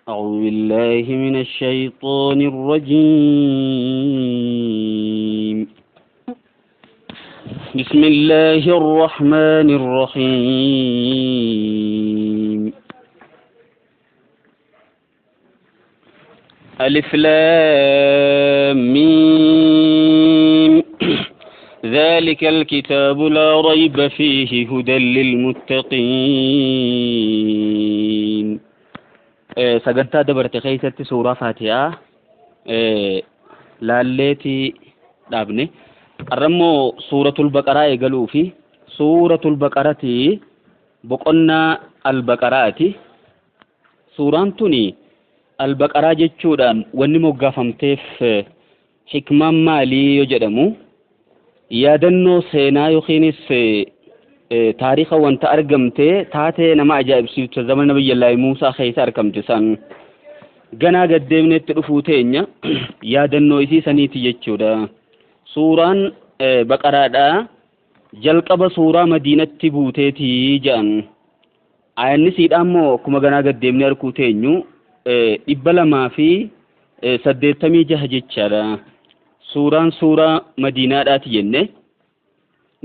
أعوذ بالله من الشيطان الرجيم. بسم الله الرحمن الرحيم. ألف لام ميم. ذلك الكتاب لا ريب فيه هدى للمتقين. Sagantaa dabarte keessatti suuraa Faatihaa laalleetii dhaabne. Har'ammoo suuratul Baqaraa eegaluu fi suuratul Baqaratii boqonnaa Albaqaraati. Suuraan tuni Albaqaraa jechuudhaan wanni moggaafamteef hikmaan maalii yoo jedhamu, yaadannoo seenaa yookiinis taariika wanta argamte taatee nama ajaa'ibsiiftu zamana Nabiyyallaahi Muusaa keessa argamte san ganaa gaddeemnetti dhufuu teenya yaadannoo isii saniiti jechuudha. Suuraan Baqaraadhaa jalqaba suuraa Madiinatti buuteetii jedhan. Ayanni siidhaa immoo akkuma ganaa gaddeemnee arguu teenyu 286 jechaadha. Suuraan suuraa Madiinaadhaati jenne.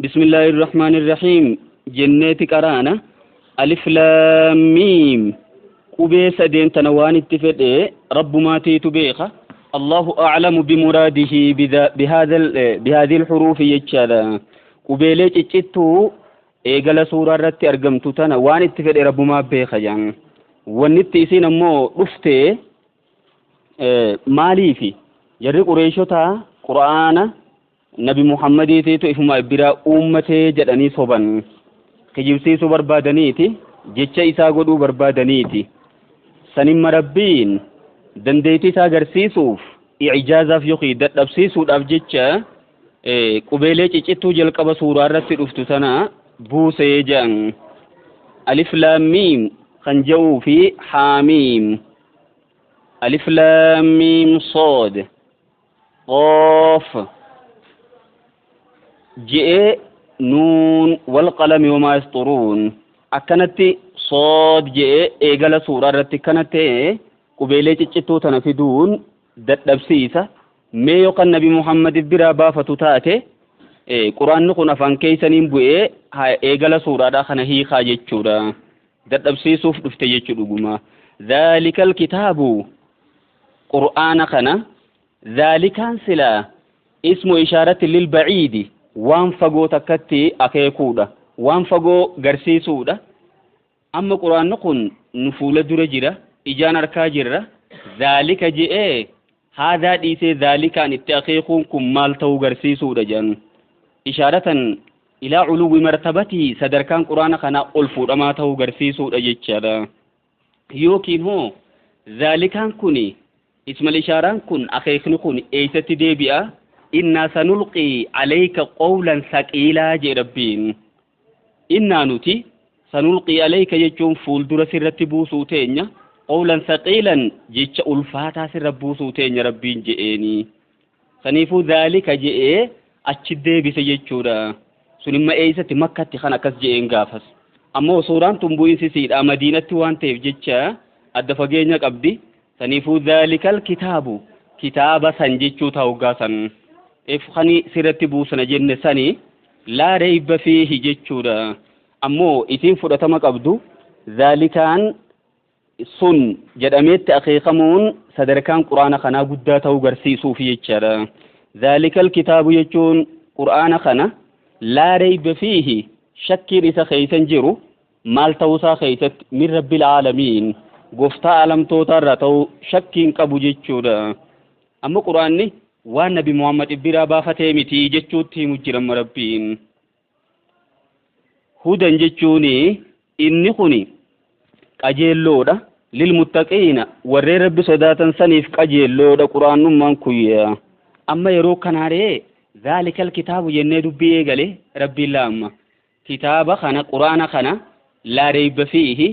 Bismillahir Rahmanir Rahiim jenneeti qaraana. Alif Laam Miim. Qubee sadeen tana waan itti fedhe rabbumaatiitu beeka. Allahu a'lamu bimuraadihi bihadhihi al-hurufi jechaadha. Qubeelee ciccittuu eegala suuraa irratti argamtu tana waan itti fedhe rabbumaa beeka jedhan. Wanni itti isiin ammoo dhufte maaliifi jarri Qureeshotaa Qur'aana Nabi Muhammadiitiitu ifuma biraa uummatee jedhanii soban. Kijibsiisuu barbaadaniiti, jecha isaa godhuu barbaadaniiti. Sanimma Rabbiin dandeettii isaa agarsiisuuf ijaazaaf yookiin dadhabsiisuudhaaf jecha qubeelee ciccittuu jalqaba suuraa irratti dhuftu sana buusee jedhan. Alif Laam Miim kan jedhuu fi Haamiim. Alif Laam Miim Sood Qoof je'ee Nuun wal qalami wamaa yasxuruun akkanatti Sood je'ee eegala suuraa irratti kana ta'e qubeelee ciccittuu tana fiduun dadhabsiisa. Mee yookaan Nabi Muhammad biraa baafatu taate Quraanni kun afaan keessaniin bu'ee eegala suuraadhaa kana hiikaa jechuudha. Dadhabsiisuuf dhufte jechuu dhuguma. Dhaalikal kitaabu Qur'aana kana dhaalikaan silaa ismu ishaarati lil ba'iidi waan fagoo takkatti akeekuudha, waan fagoo garsiisuudha. Amma Qur'aanni kun nu fuula dura jira, ijaan arkaa jirra. Dhaalika je'ee haadaa dhiisee dhaalikaan itti akeekuun kun maal ta'uu garsiisuudha jedhan. Ishaaratan ilaa culuwwi martabatii sadarkaan Qur'aana kanaa ol fuudhamaa ta'uu garsiisuudha jechaadha. Yookiin hoo dhaalikaan kuni ismal ishaaraan kun akeekni kun eessatti deebi'a? Innaa sanulqii alayka qawlan saqiilaa jedhe Rabbiin. Innaa nuti sanulqii alayka jechuun fuuldura sirratti buusuu teenya, qawlan saqiilan jecha ulfaataa sirra buusuu teenya Rabbiin je'eeni. Saniifuu dhaalika je'ee achi deebise jechuudha. Sun imma eessatti Makkatti kan akkas je'een gaafas. Ammoo suuraan tun bu'iinsi siidhaa Madiinatti waan ta'eef jecha adda fageenya qabdi. Saniifuu dhaalikal kitaabu kitaaba san jechuu ta'u gaasan. Kani sirratti buusana jenne sani laa rayba fiihi jechuudha. Ammoo isiin fudhatama qabdu dhaalikaan sun jedhameetti akeekamuun sadarkaan Qur'aana kanaa guddaa ta'uu garsiisuuf jechaadha. Dhaalikal kitaabu jechuun Qur'aana kana laa rayba fiihi shakkiin isa keessa hin jiru maal ta'uusaa keessatti min rabbil aalamiin gooftaa alamtootaa irraa ta'uu shakkiin qabu jechuudha. Amma Qur'aanni waan Nabi Muhammad biraa baafatee miti jechuutti himu jira Rabbiin. Hudan jechuun inni kuni qajeelloodha. Lilmuttaqiina warreen Rabbi sodaatan saniif qajeelloodha Qur'aanummaan kuyyaa. Amma yeroo kanaaree dhaalikal kitaabu jennee dubbii eegale Rabbiin laamma. Kitaaba kana Qur'aana kana laa rayba fiihi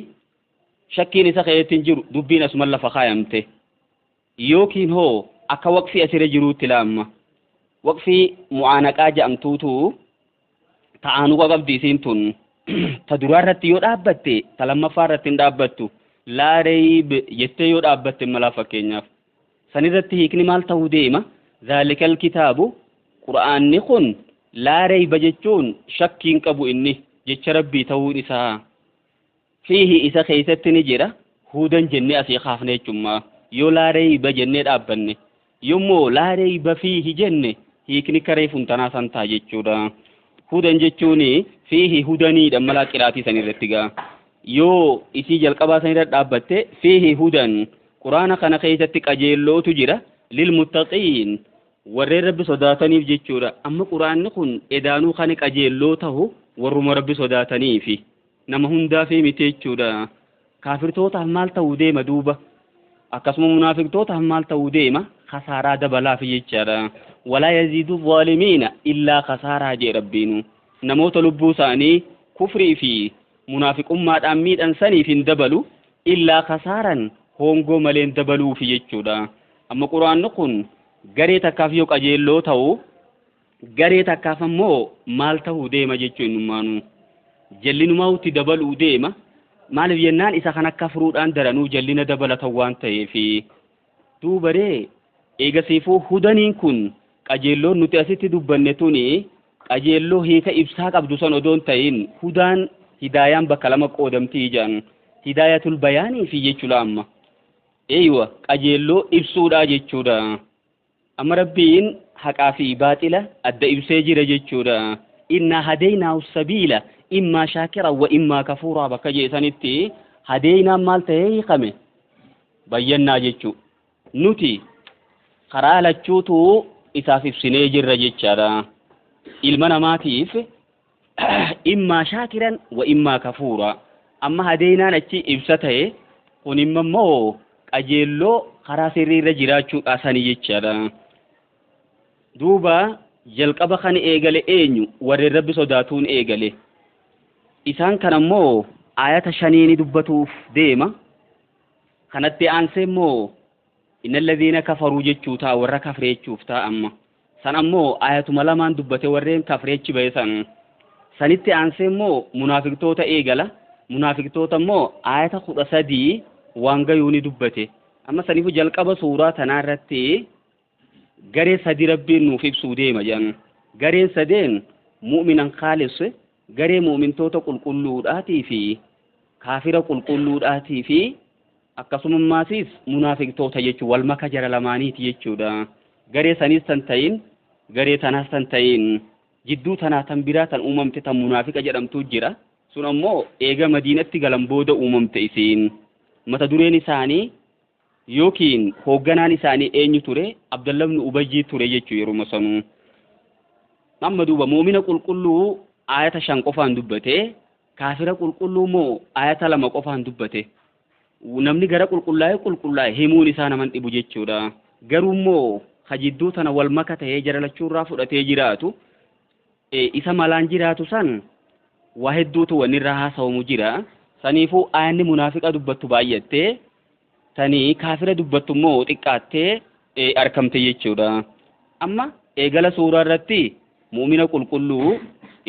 shakkiin isa keessatti hin jiru dubbiin asuma lafa kaayamte. Yookiin hoo akka waqfii asirra jiruutti laamma. Waqfii mu'aanaqaa jedhamtuutu ta'aanuqa qabdi isiin tun. Ta duraa irratti yoo dhaabbatte ta lammaffaa irratti hin dhaabbattu. Laa rayb jettee yoo dhaabbatte malaa fakkeenyaaf sanirratti hiikni maal ta'uu deema? Zaalikal kitaabu, qur'aanni kun, laa rayba jechuun shakkiin qabu inni jecha rabbii ta'uun isaa, fiihi isa keessatti ni jira, hudan jennee asii kaafne jechuudha. Yoo laa rayba jennee dhaabbanne, yommuu laa rayba fiihi jenne, hiikni karee funtanaa san ta'a jechuudha. Hudan jechuun fiihi hudaniidha malaa qiraatii san irratti gaa. Yoo isii jalqabaa san irra dhaabbatte, fiihi hudan, quraana kana keessatti qajeellootu jira, lilmuttaqiin, warreen rabbi sodaataniif jechuudha. Amma quraanni kun edaanuu kan qajeelloo tahu warruma rabbi sodaataniifi, nama hundaafi miti jechuudha. Kaafirtootaaf maal ta'uu deema duuba? Akkasuma munaafiqtootaaf maal ta'uu deema? Khasaaraa dabalaafi jechaadha. Walaa yaziidu zaalimiina illaa khasaaraa jee rabbiinu. Namoota lubbuu isaanii kufrii fi munaafiqummaadhaan miidhan saniif hin dabalu, illaa khasaaran, hoongoo maleen dabaluufi jechuudha. Amma quraanni kun garee takkaaf yoo qajeelloo ta'u, garee takkaaf ammoo maal ta'uu deema jechuu? Innummaanu jallinumaatti dabaluu deema. Maaliif jennaan, isa kan akka furuudhaan daranuu jallina dabalatan waan ta'eefi. Duubaree eegasiifuu hudaniin kun, qajeelloon nuti asitti dubbanne tuni, qajeelloo hiika ibsaa qabdu san odoon ta'in, hudaan hidaayaan bakka lama qoodamtii jedhan, hidaayatul bayaanii fi jechuudha. Amma eeywa qajeelloo ibsuudha jechuudha. Amma rabbiin haqaa fi baaxila adda ibsee jira jechuudha. Innaa hadeynaahu sabiila immaa shaakira wa immaa kafuuraa bakka jeesanitti, hadeynaan maal ta'ee hiikame? Bayyannaa jechuu. Nuti karaa lachuutu isaaf ibsinee jirra jechaadha. Ilma namaatiif immaa shaakiran wa immaa kafuura. Amma hadeynaan achi ibsa ta'e, kun immoo qajeelloo karaa sirrii irra jiraachuudha sanii jechaadha. Duuba jalqaba kan eegale eenyu? Warreen rabbi sodaatuun eegale. Isaan kan ammoo ayata shaniini dubbatuuf deema. Kanatti aansee immoo inna alladhiina kafaruu jechuu ta'a, warra kafre jechuuf ta'a. Amma san ammoo ayatuma lamaan dubbate, warreen kafreechi ba'e san. Sanitti aansee immoo munaafiqtoota eegala. Munaafiqtoota immoo ayata 13 waan gayuu ni dubbate. Amma saniifu jalqaba suuraa tanaa irratti garee sadi rabbiin nuuf ibsuu deema jedhan. Gareen sadeen mu'minan khaalis, garee mu'mintoota qulqulluudhaatii fi kaafira qulqulluudhaatii fi akkasumammaasiis munaafiqtoota jechuun wal maka jara lamaaniiti jechuudha. Garee saniis tan ta'in, garee tanaas tan ta'in, jidduu tanaa tan biraa tan uumamte tan munaafiqa jedhamtu jira. Sun ammoo eega madiinatti galan booda uumamte isiin. Mata dureen isaanii yookiin hoogganaan isaanii eenyu ture? Abdallah ibn Ubayyii ture jechuu yeruma sanuu. Amma duuba mu'mina qulqulluu ayata 5 qofaan dubbate, kaafira qulqulluu immoo ayata 2 qofaan dubbate. Namni gara qulqullaa'e qulqullaa'e himuun isaa naman dhibu jechuudha. Garuu immoo ka jidduu tana wal maka ta'ee jara lachuurraa fudhatee jiraatu, isa malaan jiraatu san, waa hedduutu wanni irraa haasawamu jira. Saniifuu ayanni munaafiqa dubbattu baay'attee, tanii kaafira dubbattu immoo xiqqaattee argamte jechuudha. Amma eegala suuraa irratti mu'mina qulqulluu,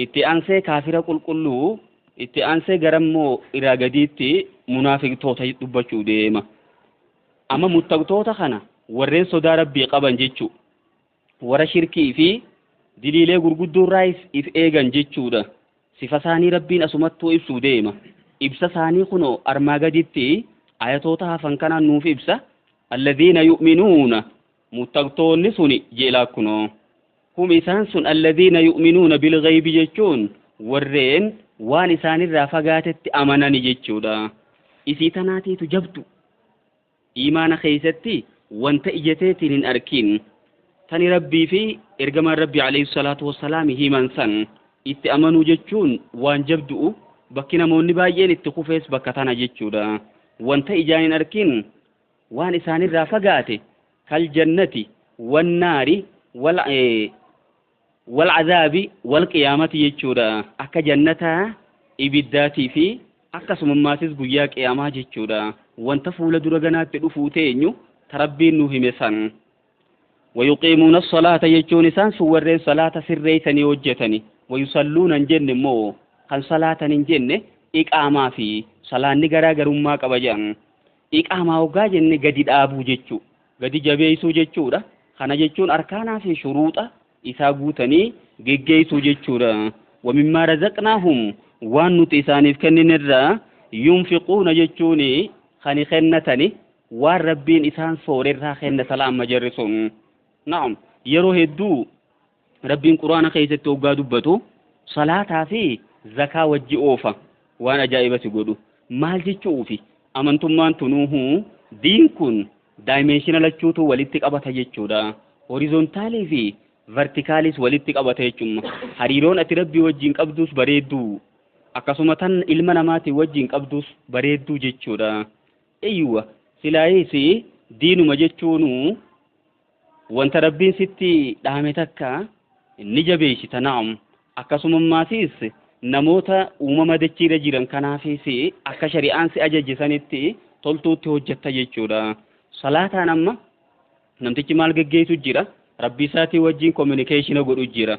itti aansee kaafira qulqulluu, itti aansee gara immoo irraa gadiitti munaafiqtoota dubbachuu deema. Amma muttaqtoota kana, warreen sodaa rabbii qaban jechuu, warra shirkii fi diliilee gurguddoo irraa if eegan jechuudha. Sifa isaanii rabbiin asumattuu ibsuu deema. Ibsa isaanii kunoo armaa gaditti ayatoota hafan kanaan nuuf ibsa. Alladhiina yu'minuuna, muttaqtoonni suni jeelaa kunoo. Hum isaan sun alladhiina yu'minuuna bilghaybi jechuun warreen waan isaanirraa fagaatetti amanani jechuudha. Isii tanaatiitu jabdu. Imaana keessatti wanta ijateetiin hin arkin, tani rabbii fi ergamaan rabbii alayhi salaatu wassalaam himan san itti amanuu jechuun waan jabdu'u. Bakki namoonni baay'een itti kufees bakka tana jechuudha. Wanta ijaan hin arkin, waan isaanirraa fagaate, kal jannati wannaari wal cadaabi wal qiyaamati jechuudha. Akka jannataa, ibiddaatii fi akkasumammaasis guyyaa qiyaamaa jechuudha. Wanta fuula dura ganaatti dhufuu teenyu ta rabbiin nu hime san. ويقيمون الصلاة jechuun isaan sun warreen salaata sirreeysanii hojjetani. ويصلون hin jenne immoo, kan salaatan hin jenne, iqaamaa fi salaanni garaa garummaa qaba jedhan. Iqaamaa hoggaa jenne gadi dhaabuu jechuu, gadi jabeessuu jechuudha. Kana jechuun arkaanaa fi shuruuxa isaa guutanii geggeessuu jechuudha. Wamimmaa razaqnaahum waan nuti isaaniif kenninirraa yunfiquuna jechuun kan kennatani waan Rabbiin isaan soorerraa kennatan amma jarri sun. Naam, yeroo hedduu Rabbiin Quraana keessatti hoggaa dubbatu salaataa fi zakaa wajji oofa waan ajaa'iba si godhu. Maal jechuufi amantummaan tunuuhu diin kun daayimenshina lachuutu walitti qabata jechuudha. Horizontaalii fi vertikaalis walitti qabata jechuudha. Hariiroon ati Rabbii wajjin qabdus bareedduu, akkasuma tan ilma namaatii wajjin qabdus bareedduu jechuudha. Eeyyuwa silaayis diinuma jechuunu wanta Rabbiin sitti dhaame takka ni jabeessita. Naam, akkasuma maasiis namoota uumama dachiirra jiran kanaafis akka shari'aan si ajaje sanitti toltuutti hojjetta jechuudha. Salaataan amma namtichi maal geggeessu jira? Rabbi isaatii wajjin communication godhu jira.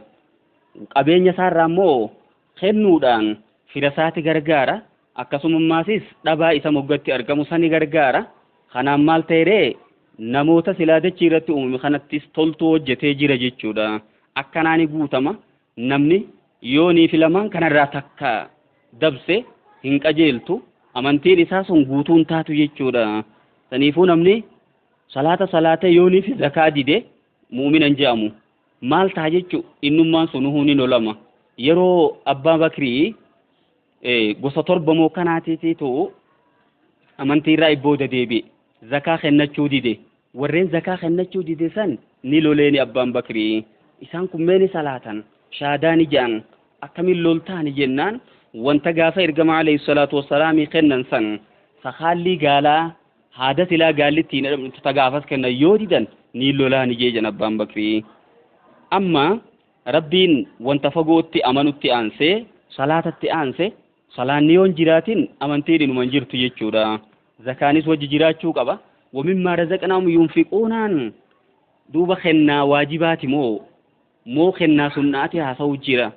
Qabeenya isaarraa immoo kennuudhaan fira isaati gargaara. Akkasuma maasis dhabaa isa moggatti argamu sani gargaara. Kanaan maal ta'ee namoota silaa dachii irratti uumame kanattis toltuu hojjetee jira jechuudha. Akkanaani guutama namni yoonii fi lamaan kanarraa takka dabse hin qajeeltu, amantiin isaa sun guutuun taatu jechuudha. Saniifuu namni salaata salaatee yoonii fi zakaa dide mu'mina hin jedhamu. Maal ta'a jechuu innummaan sun ni lolama. Yeroo Abbaa Bakrii gosa torba moo kanaatiitiitu amantiirraa ibbooda deebi'e. Zakaa kennachuu dide. Warreen zakaa kennachuu dide san ni loleeni Abbaan Bakrii. Isaan kunneen salaatan shaadaa ni jedhan akkamiin loltaani jennaan wanta gaafa ergama alayhi salaatu wassalaamii kennan san sakaallii gaalaa haada silaa gaalli ittiin jedhamtu gaafas kennan yoo didan ni lolaani jeejan Abbaan Bakrii. Amma Rabbiin wanta fagootti amanutti aansee salaatatti aanse salaanni yoon jiraatin amantiin inuma hin jirtu jechuudha. Zakaanis wajji jiraachuu qaba. Wamimmaa razaqnaahum yunfiquunaan duuba kennaa waajibaati moo kennaa sunnaati haasa'u jira.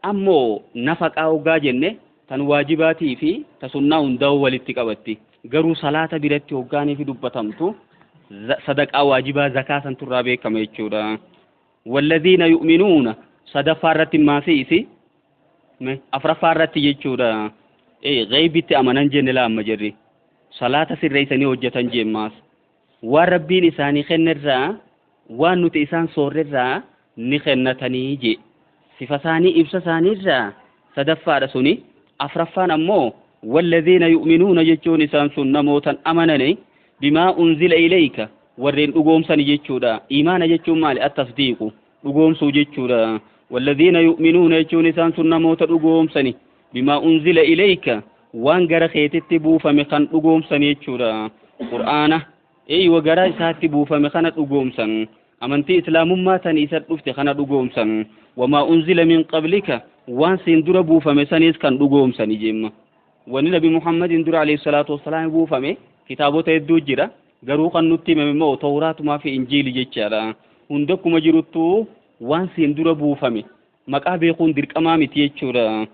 Ammoo nafaqaa hoggaa jenne tan waajibaatii fi ta sunnaa hundaa'u walitti qabatti. Garuu salaata biratti hoggaanii fi dubbatamtu sadaqaa waajibaa zakaa santurraa beekama jechuudha. Walladhiina yu'minuuna sadaffaa irratti maasiisi afraffaa irratti jechuudha. Gaybitti amanan jenne laamma jirri. Salaata sirreessanii hojjetan jemmaas. Waan Rabbiin isaanii kennerraa waan nuti isaan soorrerraa ni kennatanii je. Sifa isaanii ibsa isaaniirraa sadaffaadha suni. Afraffaan ammoo walladhiina yu'minuuna jechuun isaan sun namootan amanani bimaa unzila ilayka warreen dhugoomsani jechuudha. Imaana jechuun maali? Attasdiiqu dhugoomsuu jechuudha. Walladhiina yu'minuuna jechuun isaan sun namoota dhugoomsani bimaa unzila ilayka waan gara keetitti buufame kan dhugoomsan jechuudha. Qur'aana eeywa gara isaatti buufame kana dhugoomsan, amantii islaamummaa tan isa dhufte kana dhugoomsan, wamaa unzila min qablika waan siin dura buufame saniis kan dhugoomsani jemma. Wanni Nabi Muhammadin dura alayhi salaatu wassalaam buufame kitaabota hedduu jira, garuu kan nutti himame immoo Tawraatumaa fi Injiili jechaadha. Hunda akkuma jiruttuu waan siin dura buufame maqaa beekuun dirqamaa miti jechuudha.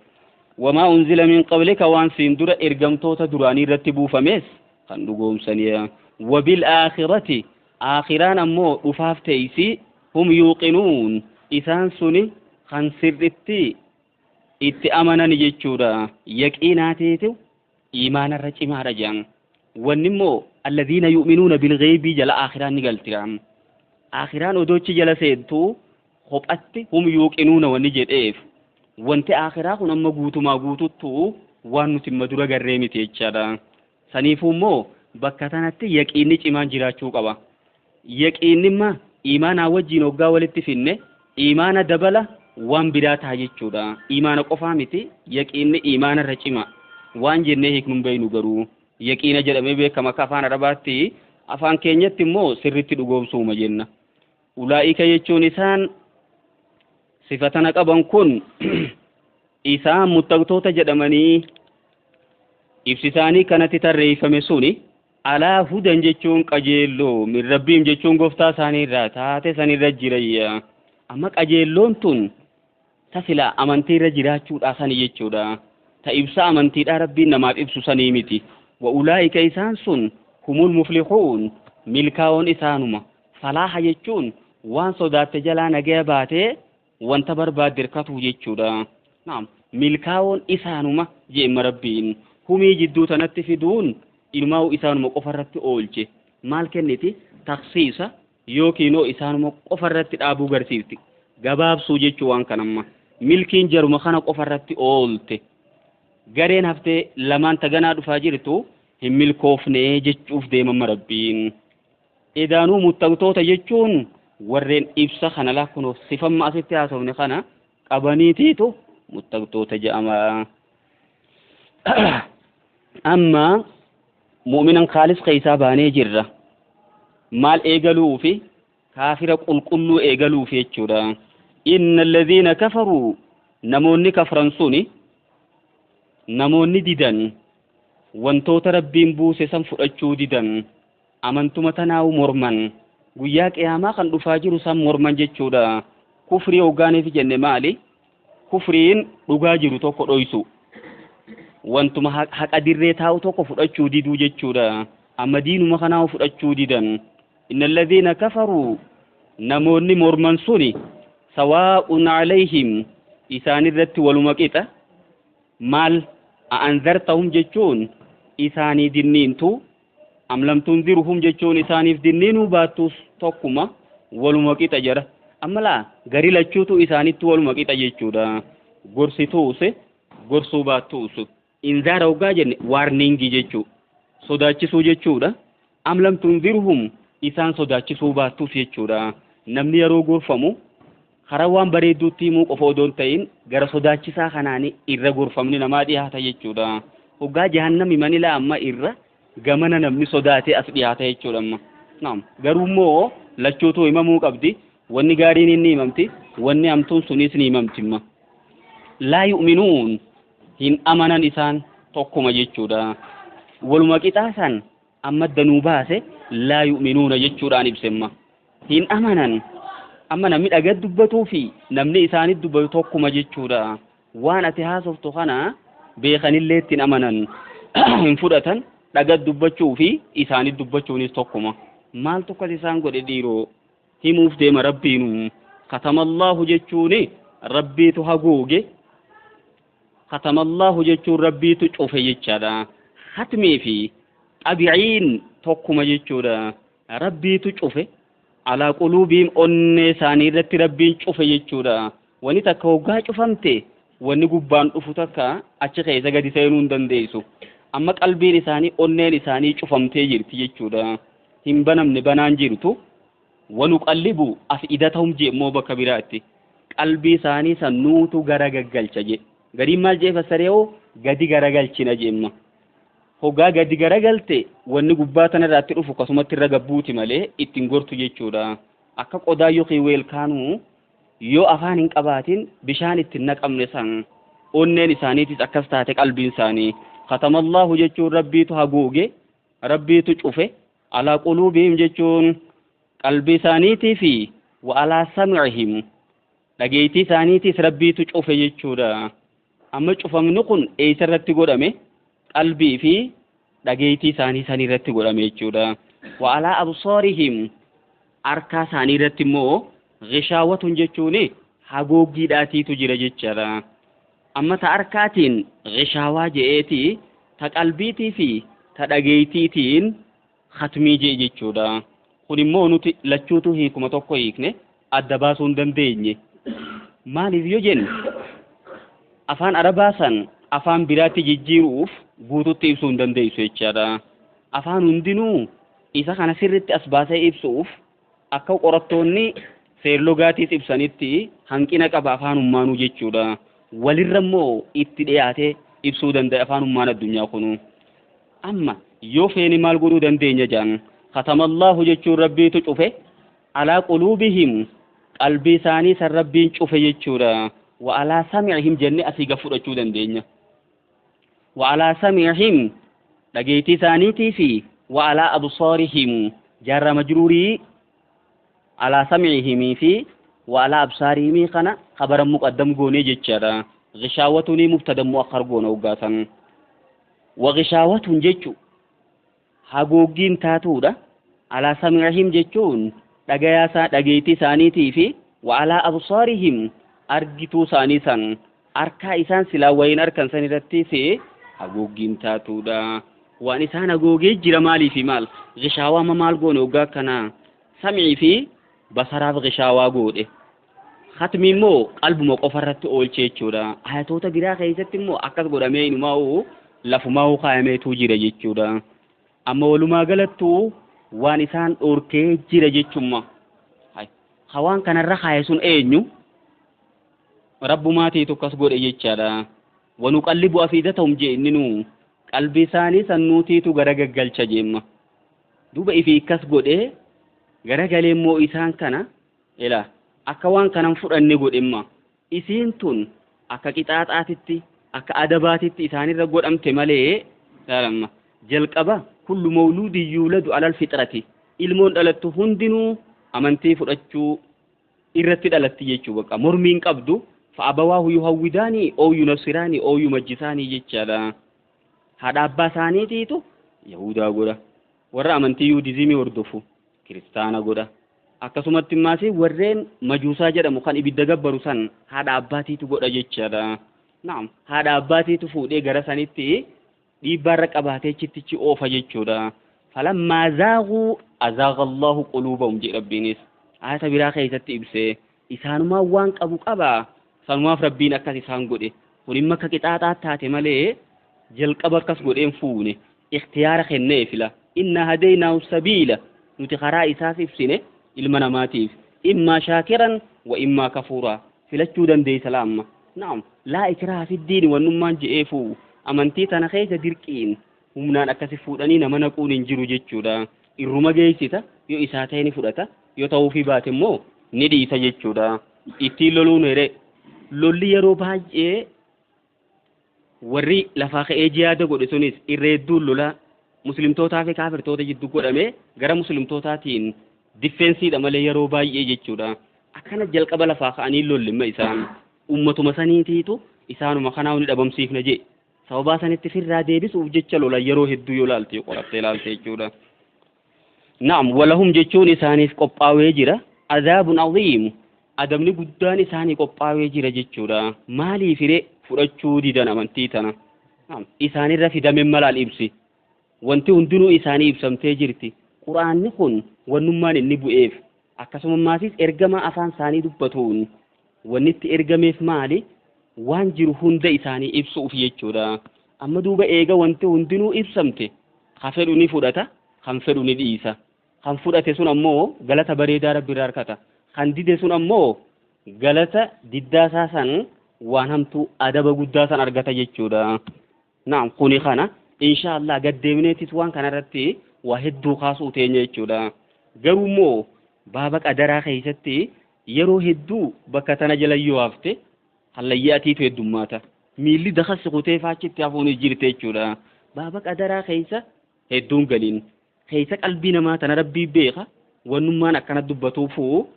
Wamaa unzila min qablika waan siin dura ergamtoota duraanii irratti buufames kan dhugoomsaniya. Wabil aakhirati aakhiraan ammoo dhufaaf teeysi hum yuuqinuun isaan suni kan sirritti itti amanan jechuudha. Yaqiinaatiitu iimaanarra cimaadha jedhan. Wanni immoo alladhiina yu'minuuna bilghaybii jala aakhiraan ni galti. Aakhiraan odochi jala seentu kophatti hum yuuqinuuna wanni jedheef wanti aakhiraa kun amma guutumaa guututtu waan nuti amma dura garree miti jechaadha. Saniifuu immoo bakka tanatti yaqiinni cimaan jiraachuu qaba. Yaqiinni imma iimaanaa wajjin hoggaa walitti finne iimaana dabala waan biraa ta'a jechuudha. Iimaana qofaa miti, yaqiinni iimaanarra cima waan jennee hiiknu hin beeknu, garuu yaqiina jedhamee beekama akka afaan Arabaatti, afaan keenyatti immoo sirritti dhugoomsuuma jenna. Ulaa'ika jechuun isaan sifa tana qaban kun isaan muttaqtoota jedhamanii ibsi isaanii kanatti tarreeffame suni alaa hudan jechuun qajeelloo min rabbiin jechuun gooftaa isaanii irraa taate sanirra jirayya. Amma qajeelloon tun ta silaa amantii irra jiraachuudha sani jechuudha. Ta ibsa amantiidhaa Rabbiin namaaf ibsu sanii miti. Wa ulaa'ika isaan sun humul muflixuun, milkaa'oon isaanuma. Falaaha jechuun waan sodaatte jalaa nagaya baatee wanta barbaadde hirkatuu jechuudha. Naam, milkaa'oon isaanuma jeemma Rabbiin. Humii jidduu tanatti fiduun ilmaa'u isaanuma qofarratti oolche. Maal kenniti? Taksiisa yookiinoo isaanuma qofarratti dhaabuu garsiifti. Gabaabsuu jechuu waan kanamma. Milkiin jaruma kana qofarratti oolte. Gareen haftee lamaan taganaa dhufaa jirtu hin milkoofnee jechuuf deemamma Rabbiin. Edaanuu muttaqtoota jechuun warreen ibsa kana lakkunoof sifamma asitti haasofne kana qabaniitiitu muttaqtoota jedhama. Amma mu'minan khaalis keessaa baanee jirra. Maal eegaluufi? Kaafira qulqulluu eegaluufi jechuudha. Inna alladhiina kafaruu, namoonni kafran suni, namoonni didan, wantoota Rabbiin buuse san fudhachuu didan, amantuma tanaa'u morman, guyyaa qiyaamaa kan dhufaa jiru san morman jechuudha. Kufrii hoggaaniif jenne maali? Kufriin dhugaa jiru tokko dhoysu, wantuma haqa dirree taa'u tokko fudhachuu diduu jechuudha. Amma diinuma kanaa fudhachuu didan. Inna alladhiina kafaruu, namoonni morman suni, sawaa'un alayhim, isaan irratti waluma qixa. Maal a'anzartahum jechuun isaanii dinniintu, am lam tunzirhum jechuun isaaniif dinniinuu baattus tokkuma, waluma qixa jira. Amma laa gari lachuutu isaanitti waluma qixa jechuudha. Gorsituus gorsuu baattuus. Inzaara hoggaa jenne waarningii jechuu, sodaachisuu jechuudha. Am lam tunzirhum isaan sodaachisuu baattuus jechuudha. Namni yeroo gorfamu karaa waan bareedduutti himuu qofa odoo hin ta'in gara sodaachisaa kanaan irra gorfamni namaa dhiyaata jechuudha. Hoggaa jahannami manila amma irra gamana namni sodaatee as dhiyaata jechuudha amma. Naam, garuu immoo lachuutu himamuu qabdi. Wanni gaariin inni himamti, wanni hamtuun sunis ni himamti amma. Laa yu'minuun, hin amanan isaan tokkuma jechuudha. Waluma qixaasan amma danuu baase laa yu'minuuna jechuudhaan ibsemma. Hin amanan. Amma namni dhagaa dubbatuu fi namni isaanitti dubbatu tokkuma jechuudha. Waan ati haasoftu kana beekanillee ittiin amanan, hin fudhatan. Dhagaa dubbachuu fi isaanitti dubbachuunis tokkuma. Maaltu akkas isaan godhe dhiiroo? Himuuf deema Rabbiinu. Katamallahu jechuuni Rabbiitu haguuge. Katamallahu jechuun Rabbiitu cufe jechaadha. Hatmii fi xabi'iin tokkuma jechuudha. Rabbiitu cufe. Alaa quluubiin onnee isaanii irratti Rabbiin cufe jechuudha. Wanni takka hoggaa cufamte wanni gubbaan dhufu takka achi keessa gadi seenuu hin dandeessu. Amma qalbiin isaanii onneen isaanii cufamtee jirti jechuudha. Hin banamne, banaan jirtu. Wanuqallibu afidatahum jee immoo bakka biraatti. Qalbii isaanii san nuutu gara gaggalcha jee. Gadiin maal jee fassaree hoo gadi garagalchina jeemma. Hoggaa gadi garagalte wanni gubbaa tanarraatti dhufu akkasumatti irra gabbuuti malee ittiin gortu jechuudha. Akka qodaa yookiin weelkaanuu yoo afaan hin qabaatin bishaan ittiin naqamne san onneen isaaniitis akkas taate qalbiin isaanii. Katamallahu jechuun Rabbiitu haguuge, Rabbiitu cufe. Alaa quluubihim jechuun qalbii isaaniitii fi wa alaa sam'ihim, dhageettii isaaniitiis Rabbiitu cufe jechuudha. Amma cufamni kun eessa irratti godhame? Qalbii fi dhageettii isaanii san irratti godhame jechuudha. Wa alaa absaarihim, harkaa isaanii irratti immoo gishaawwatun jechuun haguuggiidhaatiitu jira jechaadha. Amma ta harkaatiin gishaawaa je'eeti, ta qalbiitii fi ta dhageettiitiin khatmii je'e jechuudha. Kun immoo nuti lachuutu hiikuma tokko hiikne adda baasuu hin dandeenye. Maaliif yoo jenne afaan Arabaa san afaan biraatti jijjiiruuf guututti ibsuu hin dandeessu jechaadha. Afaan hundinuu isa kana sirritti as baasee ibsuuf akka qorattoonni seerlogaatiis ibsanitti hanqina qaba afaanummaanuu jechuudha. Walirra immoo itti dhiyaatee ibsuu danda'a afaanummaan addunyaa kunu. Amma yoo feene maal godhuu dandeenya jedhan? Katamallahu jechuun Rabbiitu cufe. Alaa quluubihim, qalbii isaanii san Rabbiin cufe jechuudha. Wa alaa sam'ihim jennee asii gad fudhachuu dandeenya. Wa alaa sam'ihim, dhageettii isaaniitii fi wa alaa absaarihim, jaarraa majruurii alaa sam'ihimii fi wa alaa absaarihimii kana khabaran muqaddam goonee jechaadha. Gishaawwatunii mubtadan mu'akhkhar goona hoggaasan. Wa gishaawwatun jechu Haguuggiin taatuudha. Alaa sam'ihim jechuun dhagayaa dhageettii isaaniitii fi wa alaa absaarihim argituu isaanii san harkaa isaan silaa wayiin arkan san irrattis haguuggiin taatuudha. Waan isaan haguugee jira maalii fi maal? Gishaawaa ma maal goone hoggaa akkanaa? Sam'ii fi basaraaf gishaawaa godhe. Khatmi immoo qalbuma qofa irratti oolche jechuudha. Ayatoota biraa keessatti immoo akkas godhamee inumaa'u lafumaa'u kaayameetu jira jechuudha. Amma walumaa galattuu waan isaan dhorkee jira jechumma. Hawaan kanarra kaaye sun eenyu? Rabbumaatiitu akkas godhe jechaadha. Wanuqallibu afiidatahum jee inni nuu qalbii isaanii sannuutiitu gara gaggalcha jeemma. Duuba ifii akkas godhee garagalee immoo isaan kana ila akka waan kanan fudhanne godhemma. Isiin tun akka qixaaxaatitti akka adabaatitti isaanirra godhamte malee laalamma. Jalqaba kullu mawluudin yuuladu alal fitrati ilmoon dhalattu hundinuu amantii fudhachuu irratti dhalatti jechuu baqa mormiin qabdu fa abawaahu yuhawwidaanii oo yunassiraanii oo yumajjisaanii jechaadha. Haadha abbaa isaaniitiitu yahudaa godha, warra amantii yuudizimii hordofu kiristaana godha, akkasumatti immaas warreen majuusaa jedhamu kan ibidda gabbaru san haadha abbaatiitu godha jechaadha. Naam, haadha abbaatiitu fuudhee gara sanitti dhiibbaarra qabaatee chittichi oofa jechuudha. Falammaa zaaguu azaaga Allahu quluubahum jedhe Rabbiinis ayata biraa keessatti ibsee isaanumaa waan qabu qaba sanumaaf Rabbiin akkas isaan godhe. Kun immoo akka qixaaxaa taate malee jalqaba akkas godheen fuune ikhtiyaara kennee fila. Inna hadeynaahu sabiila nuti karaa isaaf ibsine ilma namaatiif immaa shaakiran wa immaa kafuuraa filachuu dandeessa laamma. Naam, laa ikraha fiddiini wannummaan je'eefu amantii tana keessa dirqiin humnaan akkasi fuudhanii nama naquun hin jiru jechuudha. Irruma geessita yoo isaa ta'e ni fudhata yoo ta'uufii baate immoo ni dhiisa jechuudha. Ittiin loluun here lolli yeroo baay'ee warri lafaa ka'ee jihaada godhe sunis irra hedduun lola muslimtootaa fi kaafirtoota jidduu godhame gara muslimtootaatiin diffeensiidha malee yeroo baay'ee jechuudha. Akkana jalqaba lafaa ka'anii lollimma isaan ummatuma saniitiitu isaanuma kanaa ni dhabamsiifna jee sababaa sanitti firraa deebisuuf jecha lola yeroo hedduu yoo laalte yoo qorattee laalte jechuudha. Naam, walahum jechuun isaaniif qophaa'ee jira. Azaabun aziim adabni guddaan isaanii qophaa'ee jira jechuudha. Maaliif hiree fudhachuu didan amantii tana? Naam, isaanirra fidame malaal ibsi. Wanti hundinuu isaanii ibsamtee jirti. Quraanni kun wannummaan inni bu'eef akkasuma maasis ergama afaan isaanii dubbatuun wanni itti ergameef maali? Waan jiru hunda isaanii ibsuuf jechuudha. Amma duuba eega wanti hundinuu ibsamte kan fedhu ni fudhata, kan fedhu ni dhiisa. Kan fudhate sun ammoo galata bareedaa Rabbi irraa argata. Kan dide sun ammoo galata diddaasaa san waan hamtuu adaba guddaa san argata jechuudha. Naam, kuni kana insha Allah gaddeemneetis waan kanarratti waa hedduu kaasuu teenya jechuudha. Garuu immoo baaba qadaraa keessatti yeroo hedduu bakka tana jala yoo hafte hallayyaatiitu heddummaata. Miilli dakassi kutee faachitti hafuun jirte jechuudha. Baaba qadaraa keessa hedduun galiin keessa qalbii namaa tana Rabbii beeka wannummaan akkana dubbatuufu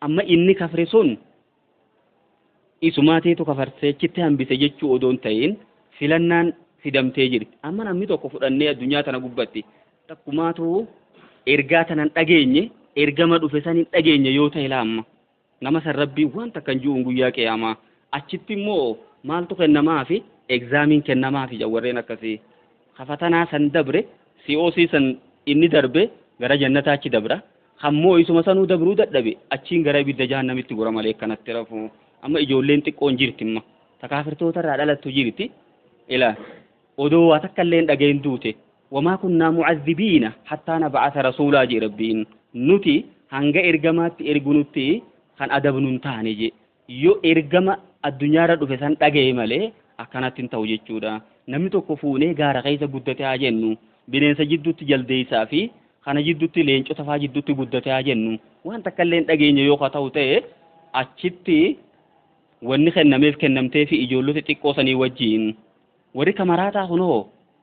amma inni kafre sun isumaatiitu kafarsee achitti hambise jechuu odoo hin ta'in filannaan fidamtee jirti. Amma namni tokko fudhannee addunyaa tana gubbatti takkumaatu ergaa tanan dhageenye ergama dhufe san hin dhageenye yoo ta'e laamma nama san Rabbii waan takka hin ji'uun guyyaa qiyaamaa achitti immoo maaltu kennamaafi egzaamiin kennamaafi warreen akkasii kafatanaa san dabre COC san inni darbe gara jannataa achi dabra hammoo isuma sanuu dabruu dadhabe achiin gara ibidda jahannamitti gora malee akkanatti rafu. Amma ijoolleen xiqqoon jirti imma takaafirtoota irraa dhalattu jirti ila odoo waa takka illee hin dhagahin duute wamaa kunnaa mu'azzibiina hattaa nab'asa rasuulaa jee Rabbiin nuti hanga ergamaatti ergunutti kan adabnu hin taane jee yoo ergama addunyaarra dhufe san dhagaye malee akkanatti hin ta'u jechuudha. Namni tokko fuunee gaara keessa guddate haa jennu, bineensa jidduutti jaldeessaa fi kana jidduutti leencota faa jidduutti guddate haa jennu waan takka illee hin dhageenye yoo haa ta'u ta'e achitti wanni kennameef kennamtee fi ijoollota xiqqoo sanii wajjiin warri kamaraataa kunoo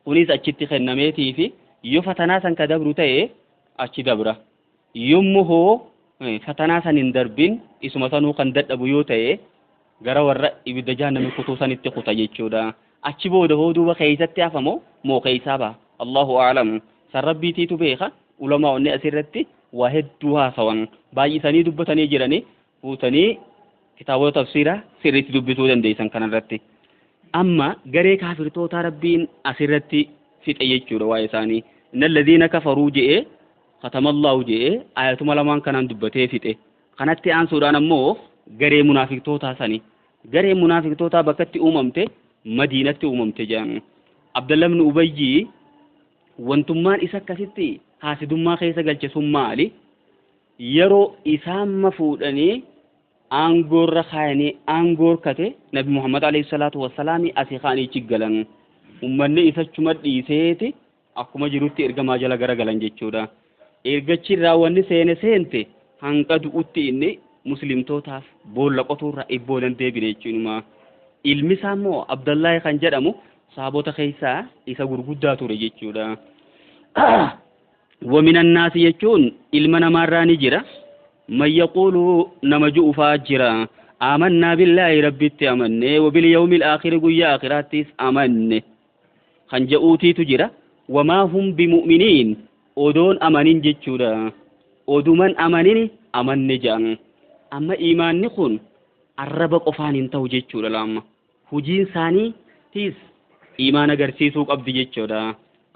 kunis achitti kennameetii fi yoo fatanaa san ka dabru ta'e achi dabra. Yommuu hoo fatanaa san hin darbin isuma sanuu kan dadhabu yoo ta'e gara warra ibidda jahannamii kutuu sanitti kuta jechuudha. Achi booda hoo duuba keessatti hafamoo moo keessaa baha? Allahu a'lam. San Rabbiitiitu beeka. Ulamaa'onni asirratti waa hedduu haasawan, baay'isanii dubbatanii jiranii, fuutanii kitaabota tafsiiraa sirriitti dubbisuu dandeessan kanarratti. Amma garee kaafirtootaa Rabbiin asirratti fixe jechuudha waa'ee isaanii. Inna alladhiina kafaruu je'ee khatamallahu je'ee ayatuma lamaan kanaan dubbatee fixe. Kanatti aansuudhaan ammoo garee munaafiqtootaa sani. Garee munaafiqtootaa bakkatti uumamte Madiinatti uumamte jedhan. Abdallah ibn Ubayyii wantummaan isa akkasitti haasidummaa keessa galche sun maali? Yeroo isaan ma fuudhanii aangoorra kaayanii aangoorkate Nabi Muhammad alayhi salaatu wassalaami asii kaanii chiggalan. Ummanni isachuma dhiiseeti akkuma jirutti ergamaa jala garagalan jechuudha. Ergachirraa wanni seene seente hanga du'utti inni muslimtootaaf boolla qotuurra ibboodan deebine jechuudha. Ilmi isaa immoo Abdallahi kan jedhamu saabota keessaa isa gurguddaa ture jechuudha. ومن الناس jechuun ilma namaarraa ni jira. Man yaquulu nama ju'ufaa jira. Aamannaa billaahi Rabbitti amanne wabil yawmil aakhiri guyyaa aakhiraattis amanne kan je'uutiitu jira. Wamaa hum bimu'miniin odoon amanin jechuudha. Oduman amanin amanne jedhan. Amma iimaanni kun arraba qofaan hin ta'u jechuudha laamma. Hujiin isaaniitiis iimaana agarsiisuu qabdi jechuudha.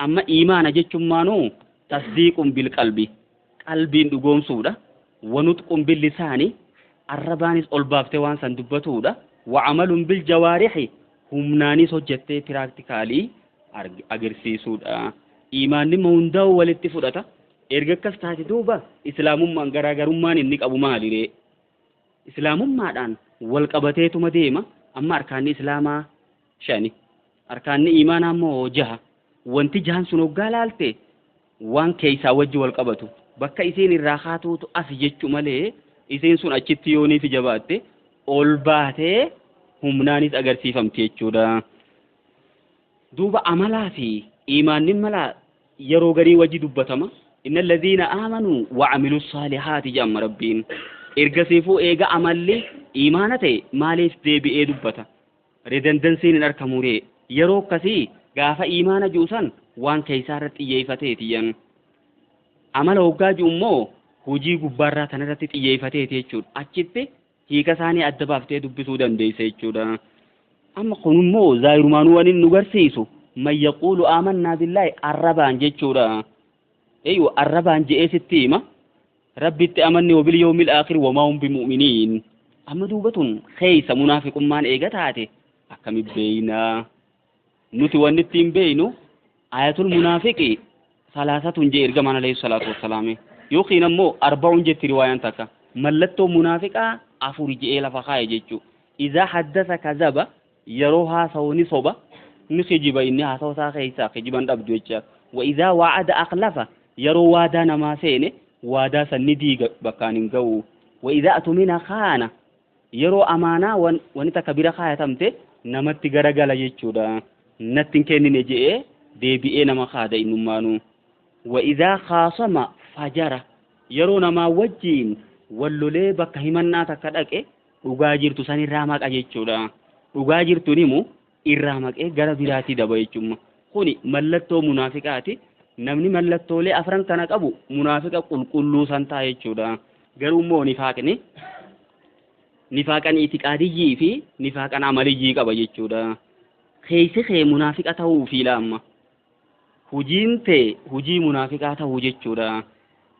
Amma iimaana jechuun tasdiiqun bil qalbi, qalbiin dhugoomsuudha. Wanutqun bil lisaani, arrabaanis ol baaftee waan san dubbatuudha. Wa'amalun bil jawaarihi, humnaanis hojjettee piraaktikaalii agarsiisuudha. Iimaanni hundaa'u walitti fudhata. Erga akkas taate duuba islaamummaan garaagarummaan inni qabu maaliree? Islaamummaadhaan wal qabateetuma deema. Amma arkaanni islaamaa 5, arkaanni iimaanaa immoo 6. Wanti jahan sun hoggaa laalte waan keessaa wajji wal qabatu. Bakka isiin irraa kaatuutu as jechu malee isiin sun achitti yooniif jabaatte ol baatee humnaanis agarsiifamti jechuudha. Duuba amalaa fi iimaanni malaa yeroo garii wajji dubbatama. Inna alladhiina aamanuu wa amilu saalihaati jedhama Rabbiin. Ergasiifuu eega amalli iimaana ta'e maaliif deebi'ee dubbata? Redandansiin hin argamuree. Yeroo akkasii gaafa iimaana ji'u san waan keessaa irratti xiyyeeffateeti jedhan. Amala hoggaa ji'u immoo hojii gubbaarraa tanarratti xiyyeeffateeti jechuudha. Achitti hiika isaanii adda baaftee dubbisuu dandeessa jechuudha. Amma kun immoo zaayirumaanuu waan inni nu garsiisu man yaquulu aamannaa billaahi arrabaan jechuudha. Eeyyuu arrabaan je'ee sitti hima. Rabbitti amanne wabil yawmil aakhir wamaa hum bimu'miniin. Amma duuba tun keessa munaafiqummaan eega taate akkami beeynaa? Nuti wanni ittiin beeynu ayatul munaafiqi salaasatun jee ergamaan alayhi salaatu wassalaami. Yookiin ammoo arba'uun jetti riwaayaan takka. Mallattoo munaafiqaa 4 je'ee lafa kaa'e jechuu. Izaa haddasa kazaba, yeroo haasa'u ni soba, ni kijiba, inni haasa'u isaa keessaa kijiban dhabdu jecha. Wa izaa wa'ada akhlafa, yeroo waadaa namaa seene waadaa san ni diiga bakkaan hin ga'u. Wa izaa atumina kaana, yeroo amaanaa wani takka bira kaayatamte namatti garagala jechuudha. Natti hin kennine je'ee deebi'ee nama kaada innummaanuu. Wa izaa khaasama fajara, yeroo namaa wajjiin wallolee bakka himannaa takka dhaqe dhugaa jirtu san irraa maqa jechuudha. Dhugaa jirtu himu irraa maqee gara biraatii daba jechuudha. Kuni mallattoo munaafiqaati. Namni mallattoolee afran kana qabu munaafiqa qulqulluu san ta'a jechuudha. Garuu immoo nifaaqni nifaaqan itiqaadiyyii fi nifaaqan amaliyyii qaba jechuudha. Keessi kee munaafiqa ta'uu fi laamma. Hujiin tee hujii munaafiqaa ta'uu jechuudha.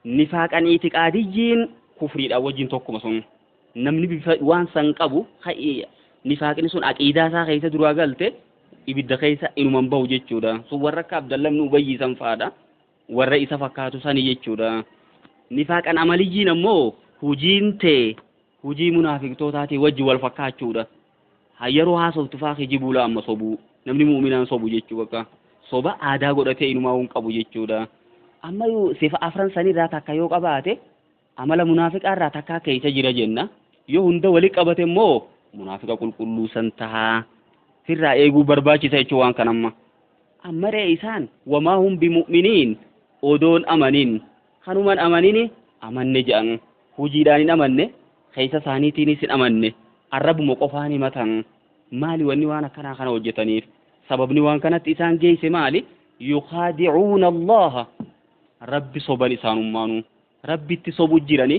Nifaaqan itiqaadiyyiin kufriidhaan wajjin tokkuma sun. Namni bifa waan san qabu nifaaqni sun aqiidaa isaa keessa duraa galte ibidda keessa inuman bahu jechuudha. Sun warra akka Abdallah ibn Ubayyi san fa'aadha. Warra isa fakkaatu sani jechuudha. Nifaaqan amaliyyiin ammoo hujiin tee hujii munaafiqtootaatii wajji wal fakkaachuudha. Yeroo haasoftu faa kijibuu laa amma sobuu. Namni mu'minaan sobu jechuu bakka. Soba aadaa godhatee inumaa hin qabu jechuudha. Amma yoo sifa afran sanirraa takka yoo qabaate amala munaafiqaarraa takkaa keessa jira jenna. Yoo hunda wali qabate immoo munaafiqa qulqulluu san tahaa. Sirraa eeguu barbaachisa jechuu waan kan amma. Amma ree isaan wamaa hum bimu'miniin odoon amanin. Kanuman amanini amanne jedhan. Hojiidhaan hin amanne, keessa isaaniitiinis hin amanne. Arrabuma qofaan himatan. Maali wanni waan akkanaa kana hojjetaniif? Sababni waan kanatti isaan geesse maali? Yukhaadi'uuna Allaha. Rabbi soban isaanummaanuu Rabbitti sobu jirani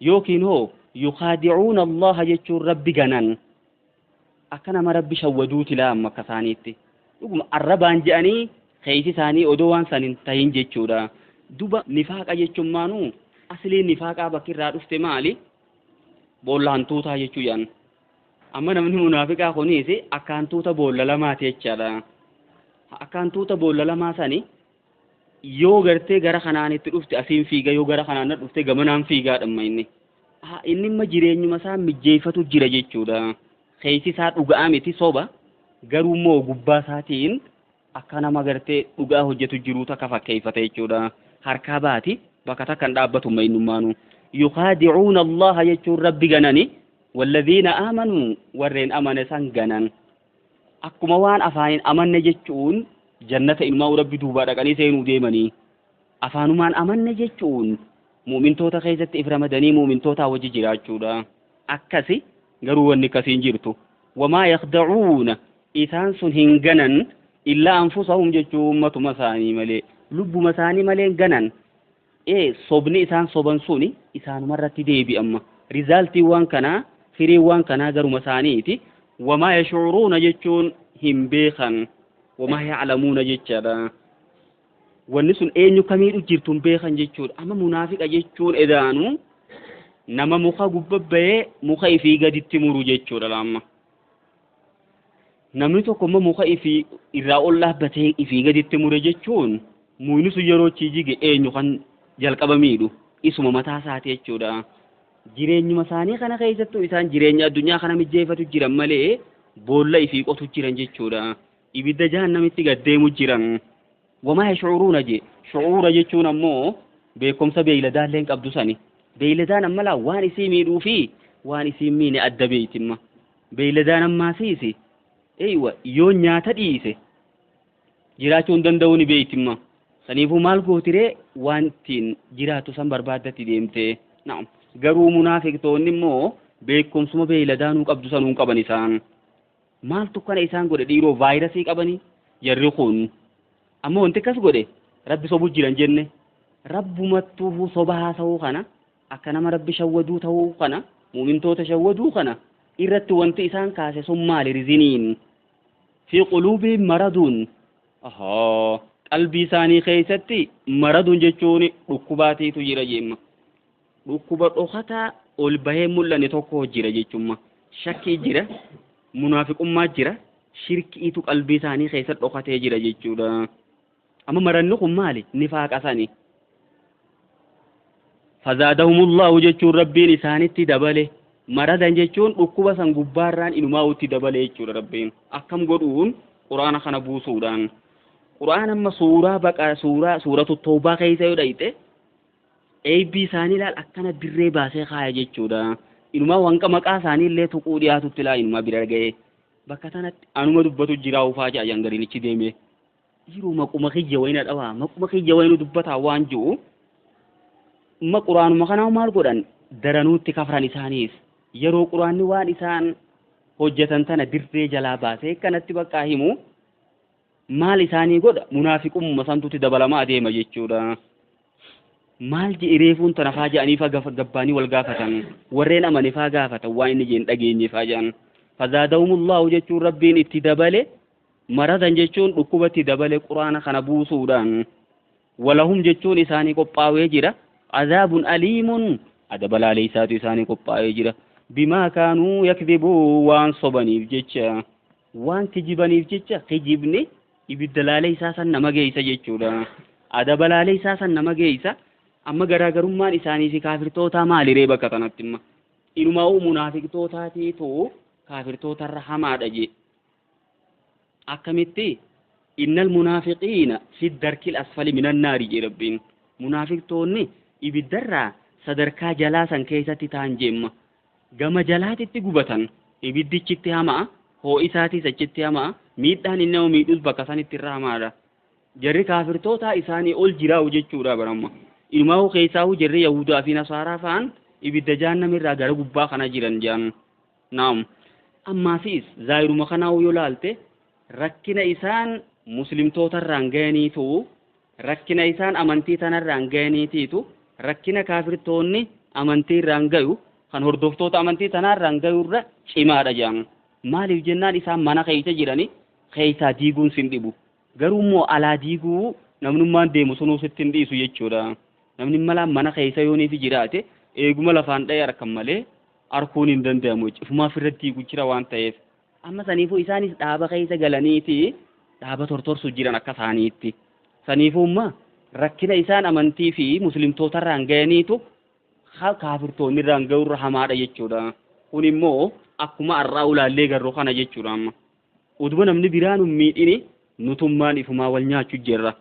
yookiin hoo yukaadicuuna Allaha jechuun Rabbi ganan akka nama Rabbi shawwaduuti laa amma akka isaaniitti dhuguma arrabaan je'anii keeysi isaanii odoo waan san hin tahin jechuudha. Duba nifaaqa jechuun maanuu asliin nifaaqaa bakki irraa dhufte maali? Boolla hantuutaa jechuu jedhan. Amma namni munaafiqaa kunis akka hantuuta boolla lamaati jechaadha. Akka hantuuta boolla lamaa sani yoo gartee gara kanaan itti dhufte asiin fiiga, yoo gara kanaan dhufte gamanaan fiigaa dhamma inni. Inni imma jireenyuma isaa mijjeeffatu jira jechuudha. Keeysi isaa dhugaa miti soba, garuu immoo gubbaa isaatiin akka nama gartee dhugaa hojjetu jiru takka fakkeeffate jechuudha. Harkaa baati bakka takka hin dhaabbatu innummaanu. Yukaadicuuna Allaha jechuun Rabbi ganani, walladhiina aamanuu warreen amane san ganan. Akkuma waan afaaniin amanne jechuun jannata inumaa Rabbi duubaa dhaqanii seenuu deemanii. Afaanumaan amanne jechuun mu'mintoota keessatti if ramadanii mu'mintootaa wajji jiraachuudha. Akkasi garuu wanni akkasiin jirtu. Wamaa yakdacuuna isaan sun hin ganan illaa anfusahum jechuun ummatuma isaanii malee lubbuma isaanii malee hin ganan. Sobni isaan soban suni isaanumarratti deebi'amma. Rizaaltiin waan kanaa firiin waan kanaa garuma isaaniiti. Wamaa yashcuruuna jechuun hin beekan. Wamaa yaclamuuna jechaadha. Wanni sun eenyu kamiidhu jirtu hin beekan jechuudha. Amma munaafiqa jechuun edaanu nama muka gubbabba'ee muka ifii gaditti muru jechuudha laamma. Namni tokko immoo muka ifii irraa ol dhaabbatee ifii gaditti mure jechuun muyni sun yeroo jige eenyu kan jalqaba miidhu isuma mataa isaati jechuudha. Jireenyuma isaanii kana keessattuu isaan jireenya addunyaa kana mijjeeffatu jiran malee boolla ifii qotu jiran jechuudha. Ibidda jahannamitti gad deemu jiran. Wamaa yashcuruuna je shucuura jechuun ammoo beekumsa beeyladaallee hin qabdu sani. Beeyladaan amma laa waan isii miidhuu fi waan isii miine adda beeytimma. Beeyladaan ammaasiisi eeywa yoo nyaata dhiise jiraachuu hin danda'u ni beeytimma. Saniifuu maal gootiree waan ittiin jiraatu san barbaaddatti deemte. Naam. Garuu munaafiqtoonni immoo beekumsuma beeyladaanuu qabdu sanuu hin qaban isaan. Maaltu kana isaan godhe dhiiroo vaayirasii qabanii jarri kun. Amma wanti akkas godhe Rabbi sobu jiran jenne Rabbumattuu soba haasa'uu kana akka nama Rabbi shawwaduu ta'uu kana mu'mintoota shawwaduu kana irratti wanti isaan kaase sun maali riziniin fi quluubii maraduun. Ahaa, qalbii isaanii keessatti maraduun jechuun dhukkubaatiitu jira jeemma. Dhukkuba dhokataa ol bahee mul'anne tokko jira jechuudha. Shakkii jira, munaafiqummaa jira, shirkiitu qalbii isaanii keessa dhokatee jira jechuudha. Amma maranni kun maali? Nifaaqa sani. Fazaadahumullahu jechuun Rabbiin isaanitti dabale. Maradan jechuun dhukkuba san gubbaarraan inumaa'utti dabale jechuudha Rabbiin. Akkam godhuun Quraana kana buusuudhaan. Quraana amma suuraa baqa suuraa suuratu Tawbaa keessa yoo dhayxe eebbii isaanii ilaal akkana dirree baasee kaaya jechuudha. Inumaa wanqa maqaa isaanii illee tuquu dhiyaatutti laa inumaa bira ga'e. Bakka tanatti anuma dubbatu jiraa ufaa ja'a jangariinichi deeme. Dhiiroo maquma kiyya wayina dhawaa maquma kiyya wayinu dubbataa waan ji'u. Amma quraanuma kanaa maal godhan daranuutti kafran isaaniis yeroo quraanni waan isaan hojjetan tana dirree jalaa baasee kanatti bakka himu maal isaanii godha munaafiqummaa santutti dabalamaa adeema jechuudha. Maal je'e reefuun tana faa je'anii faa gabbaanii wal gaafatan warreen amane faa gaafatan waan inni jeen dhageenye faa je'an. Fazaadahumullahu jechuun Rabbiin itti dabale maradan jechuun dhukkubatti dabale quraana kana buusuudhaan. Walahum jechuun isaanii qophaa'ee jira. Azaabun aliimun adaba laaleessaatu isaanii qophaa'ee jira. Bimaa kaanuu yakdibuu waan sobaniif jecha waan kijibaniif jecha kijibni ibidda laaleessaa san nama geessa jechuudha. Adaba laaleessaa san nama geessa. Amma garaagarummaan isaanii fi kaafirtootaa maaliree bakka kanatti imma inumaa munaafiqtootaatiitu kaafirtootarra hamaadha jee. Akkamitti innal munaafiqiina fi darkil asfali minan naari jee Rabbiin. Munaafiqtoonni ibiddarraa sadarkaa jalaa san keessatti ta'an jeemma. Gama jalaatitti gubatan ibiddichitti hamaa, hoo'isaatis achitti hamaa, miidhaan inni nama miidhus bakka sanitti irra hamaadha. Jarri kaafirtootaa isaanii ol jiraa'u jechuudha baramma. Inumaa keessaa'u jarri Yahudaa fi Nasaaraa fa'aan ibidda jahannamirraa gara gubbaa kana jiran jedhan. Naam. Ammaafis zaayiruma kanaa yoo laalte rakkina isaan muslimtootarraan gayaniitu Rakkina isaan amantii tanarraan gayaniitiitu rakkina kaafirtoonni amantii irraan gayu kan hordoftoota amantii tanaarraan gayurra cimaadha jedhan. Maaliif jennaan isaan mana keessa jirani keessaa diiguun sin dhibu. Garuu immoo alaa diiguu namnummaan deemu sunuu sitti hin dhiisu jechuudha. Namni malaan mana keessa yooniif jiraate eeguma lafaan dha'ee harkan malee arkuun hin danda'amu jechuudha. Ifumaaf irratti diigu jira waan ta'eef. Amma saniifuu isaanis dhaaba keessa galaniiti dhaaba tortorsu jiran akka isaaniitti. Saniifuu immoo rakkina isaan amantii fi muslimtootarraan gayaniitu kaafirtoonni irraan ga'urra hamaadha jechuudha. Kun immoo akkuma har'aa ulaallee garuu kana jechuudha amma. Utuma namni biraa nu miidhini nutummaan ifumaa wal nyaachuu jirra.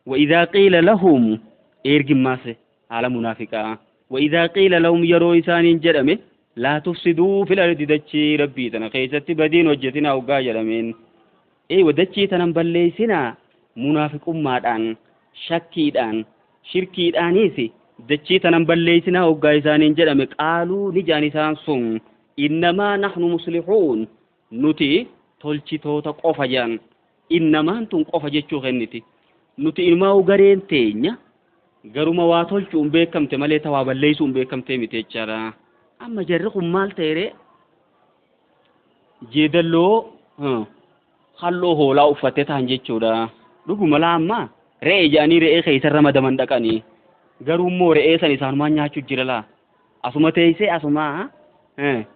وإذا قيل لهم إيرجماس على منافقا وإذا قيل لهم يرو إسان جرمه لا تفسدوا في الأرض دتشي ربي تنا خيست بدين وجتنا وقا جرمين إيه ودتشي تنا بليسنا منافق أمادان شكيدان شركيدانيسي دتشي تنا بليسنا وقا إسان جرمه قالوا نجاني سان سن إنما نحن مصلحون نتي تولشي توتا قفجان إنما أنتم قفجتشو غنتي nuti ilmaa gareen teenya garuma waa tolchuun beekamte malee tawaa balleessuun beekamte miti jechaadha. Amma jarri kun maal ta'e jeedalloo halluu hoolaa uffattee ta'an jechuudha. Dhuguma laa amma re'ee jedhanii re'ee keessa ramadaman dhaqanii garuu immoo re'ee san isaanumaan nyaachuu jira laa. Asuma teessee asuma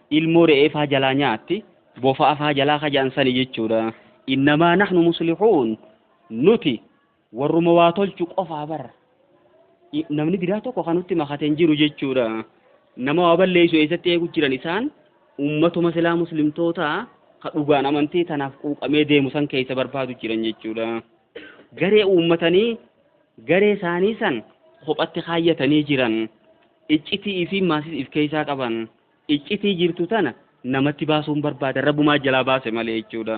ilmoo re'ee faa jalaa nyaatti bofa faa jalaa kajaan sani jechuudha. Innamaa nahnu muslihuun nuti warruma waa tolchu qofaa bara. Namni biraa tokko kan nutti makatee hin jiru jechuudha. Nama waa balleessu eessatti eegu jiran isaan ummatuma silaa muslimtoota ka dhugaan amantii tanaaf quuqamee deemu san keessa barbaadu jiran jechuudha. Garee uummatanii garee isaanii san kophatti kaayyatanii jiran iccitii fi maasis if keessaa qaban iccitii jirtu tana namatti baasuun barbaada rabbumaa jalaa baase malee jechuudha.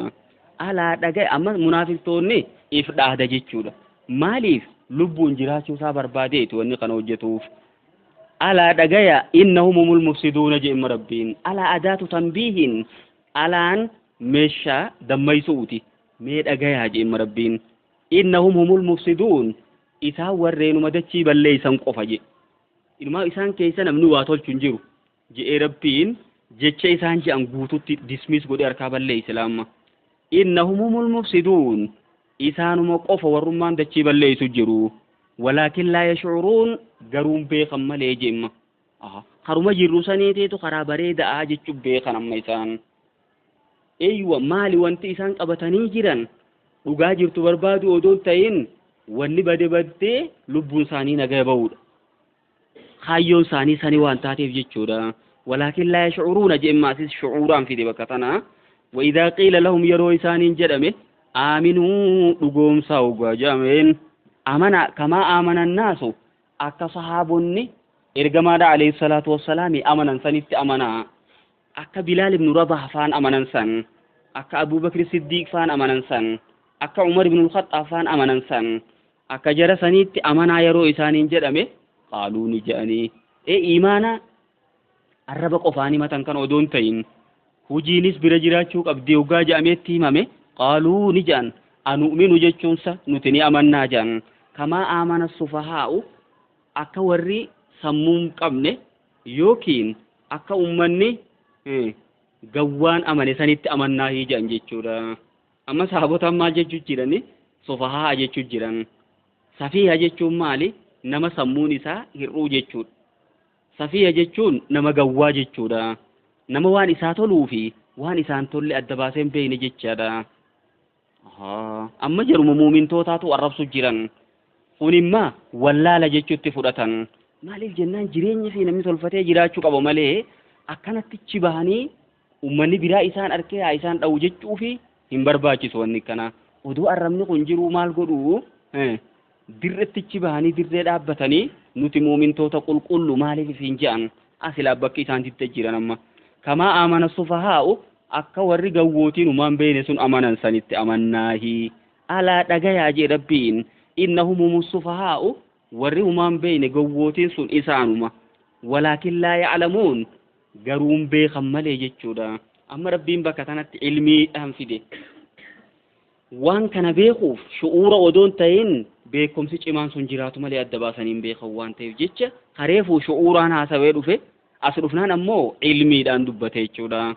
Alaa dhagaye amma munaafiqtoonni if dhaada jechuudha. Maaliif lubbuun jiraachuu isaa barbaadeetu wanni kana hojjetuuf. Alaa dhagaya innahum humul mufsiduuna jedhama rabbiin. Alaa adaatu tanbiihin alaan meeshaa dammaysuuti. Mee dhagayaa jedhama rabbiin. Innahum humul mufsiduun isaan warreenuma dachii balleeysan qofa jedhe. Ilmaa isaan keessa namni waa tolchu hin jiru jedhee rabbiin jecha isaan jedhan guututti dismiss godhee harkaa balleeyse laamma. Innahum humul mufsiduun isaanuma qofa warrummaan dachii balleeysu jiru. Walaakin laa yashcuruun garuun beekan malee jemma. Karuma jirru saniitiitu karaa bareedaa jechuun beekan amma isaan. Eeywa maali wanti isaan qabatanii jiran dhugaa jirtu barbaadu odoo hin ta'in wanni bade baddee lubbuun isaanii nagaa ba'uudha. Kaayyoon isaanii sanii waan taateef jechuudha. Walaakin laa yashcuruuna jemma asis shucuuraan fide bakka tana. وإذا قيل لهم يروا إسانين جدمه آمنوا دقوم ساوغا جامين أمنا كما آمن الناس أكا صحابني إرقما عليه الصلاة والسلام أمنا سنت أمنا أكا بلال بن رباح فان أمنا سن أكا أبو بكر الصديق فان أمنا سن أكا عمر بن الخطاب فان أمنا سن أكا جرى سنت أمنا يروا إسانين جدمه قالوا نجاني إيه إيمانا الرب قفاني متن كان أدون تين hujiinis bira jiraachuu qabdi hoggaa jedhameetti himame qaaluu ni jedhan anu'minu jechuunsa nuti ni amannaa jedhan kamaa amana sufahaa'u akka warri sammuu hin qabne yookiin akka ummanni gawwaan amane sanitti amannaa jedhan jechuudha. Amma sahabotaan maal jechuu jirani sufahaa jechuu jiran. Safiiha jechuun maali? Nama sammuun isaa hir'uu jechuudha. Safiiha jechuun nama gawwaa jechuudha. Nama waan isaa toluu fi waan isaan tolle adda baasee hin beekne jechaadha. Amma jaruma muumintootaatu arrabsu jiran. Kun immoo wallaala jechuutti fudhatan. Maaliif jennaan jireenya fi namni tolfatee jiraachuu qaba malee akkanatti chi bahanii uummanni biraa isaan arkee haa isaan dha'u jechuu fi hin barbaachisu wanni kana. Oduu arrabni kun jiru maal godhu dirreetti chi bahanii dirree dhaabbatanii nuti muumintoota qulqullu maaliif hin je'an asilaa bakki isaan titte jiran amma. Kamaa amana sufahaa'u akka warri gawwootiin uumaan beene sun amanan sanitti amannaahi. Alaa dhagayaa jee rabbiin innahum humus sufahaa'u warri uumaan beene gawwootiin sun isaanuma. Walaakin laa ya'lamuun garuun beekan malee jechuudha. Amma rabbiin bakka kanatti ilmiidhaan fide. Waan kana beekuuf shu'uura odoon ta'in Beekumsi cimaan sun jiraatu malee adda baasanii hin beekan waan ta'eef jecha kareefuu shu'uuraan haasawee dhufe as dhufnaan ammoo ilmiidhaan dubbate jechuudha.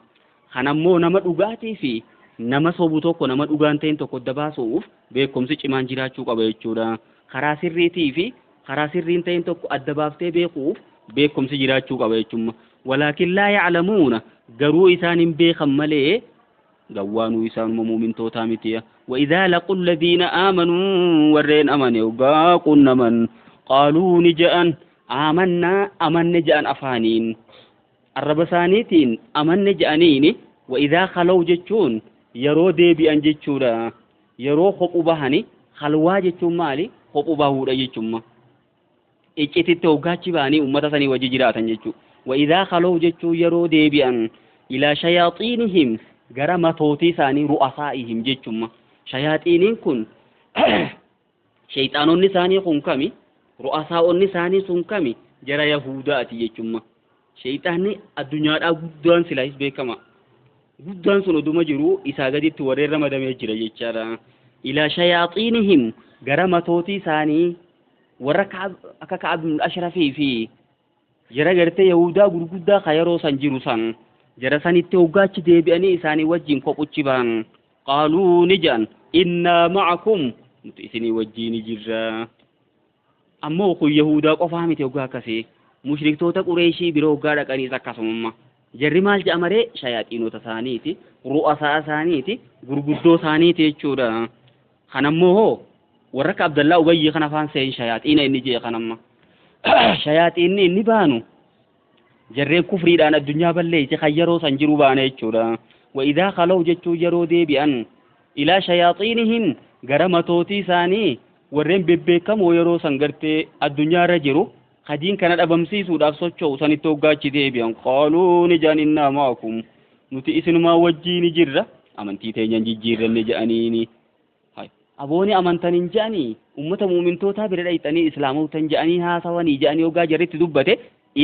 Kanammoo nama dhugaatii fi nama sobu tokko nama dhugaan ta'in tokko adda baasuuf beekumsi cimaan jiraachuu qaba jechuudha. Karaa sirriitii fi karaa sirriin ta'in tokko adda baaftee beekuuf beekumsi jiraachuu qaba jechuudha. Walaakin laa ya'lamuuna garuu isaan hin beekan malee gawwaanuu isaanuma muumintootaa miti. وإذا لقوا الذين آمنوا ورين أمن وقاقوا نمن قالوا نجأن آمنا أمن نجأن أفانين الربسانيتين أمن نجأنين. وإذا خلوا جتشون يرو ديبي أن جتشورا يرو خب بهني خلوا جتشون مالي خب بهورا جتشون إجتي توقاتي باني أمتا سني وججرات جتشو. وإذا خلوا جتشو يرو ديبي أن إلى شياطينهم gara matootii isaanii ru'asaa'ihim jechuudha. Shayaaxiiniin kun shayxaanonni isaanii kun kami? Ru'asaa'onni isaanii sun kami? Jara Yahudaati jechuudha. Shayxaanni addunyaadhaa guddaan silaayis beekama. Guddaan sun oduma jiru isaa gaditti warreen ramadamee jira jechaadha. Ilaa shayaaxiinihim gara matootii isaanii warra akka Ka'ab ibn Ashrafii fi jara gartee Yahudaa gurguddaa ka yeroo san jiru san jara sanitti hoggaachi deebi'anii isaanii wajjin kophuchi bahan. Qaaluu ni jedhan innaa ma'akum nuti isinii wajjin jirra. Ammoo kun Yahudaa qofaa miti hoggaa akkasii mushriktoota Qureeshii biroo hoggaa dhaqaniis akkasumamma. Jarri maal jedha maree shayaaxiinota isaaniiti, ru'asaa isaaniiti, gurguddoo isaaniiti jechuudha. Kanammoo hoo warra akka Abdallaa Ubayyii kana afaan seen shayaaxiina inni jee kanamma. Shayaaxiinni inni baanu jarreen kufriidhaan addunyaa balleeyse kan yeroo san jiru baane jechuudha. Wa'idaa khalaw jechuu yeroo deebi'an ilaa shayaaxiinihim gara matootii isaanii warreen bebbeekamoo yeroo san gartee addunyaarra jiru hadiin kana dhabamsiisuudhaaf socho'u sanitti hoggaachi deebi'an. Qaaluu ni jedhan innaa ma'akum nuti isinumaa wajjiin jirra amantii teenyaan jijjiirranne jedhaniini. Abooni amantan hin jedhanii ummata muumintootaa bira dhayxanii islaamootan jedhanii haasawanii jedhanii hoggaa jarritti dubbate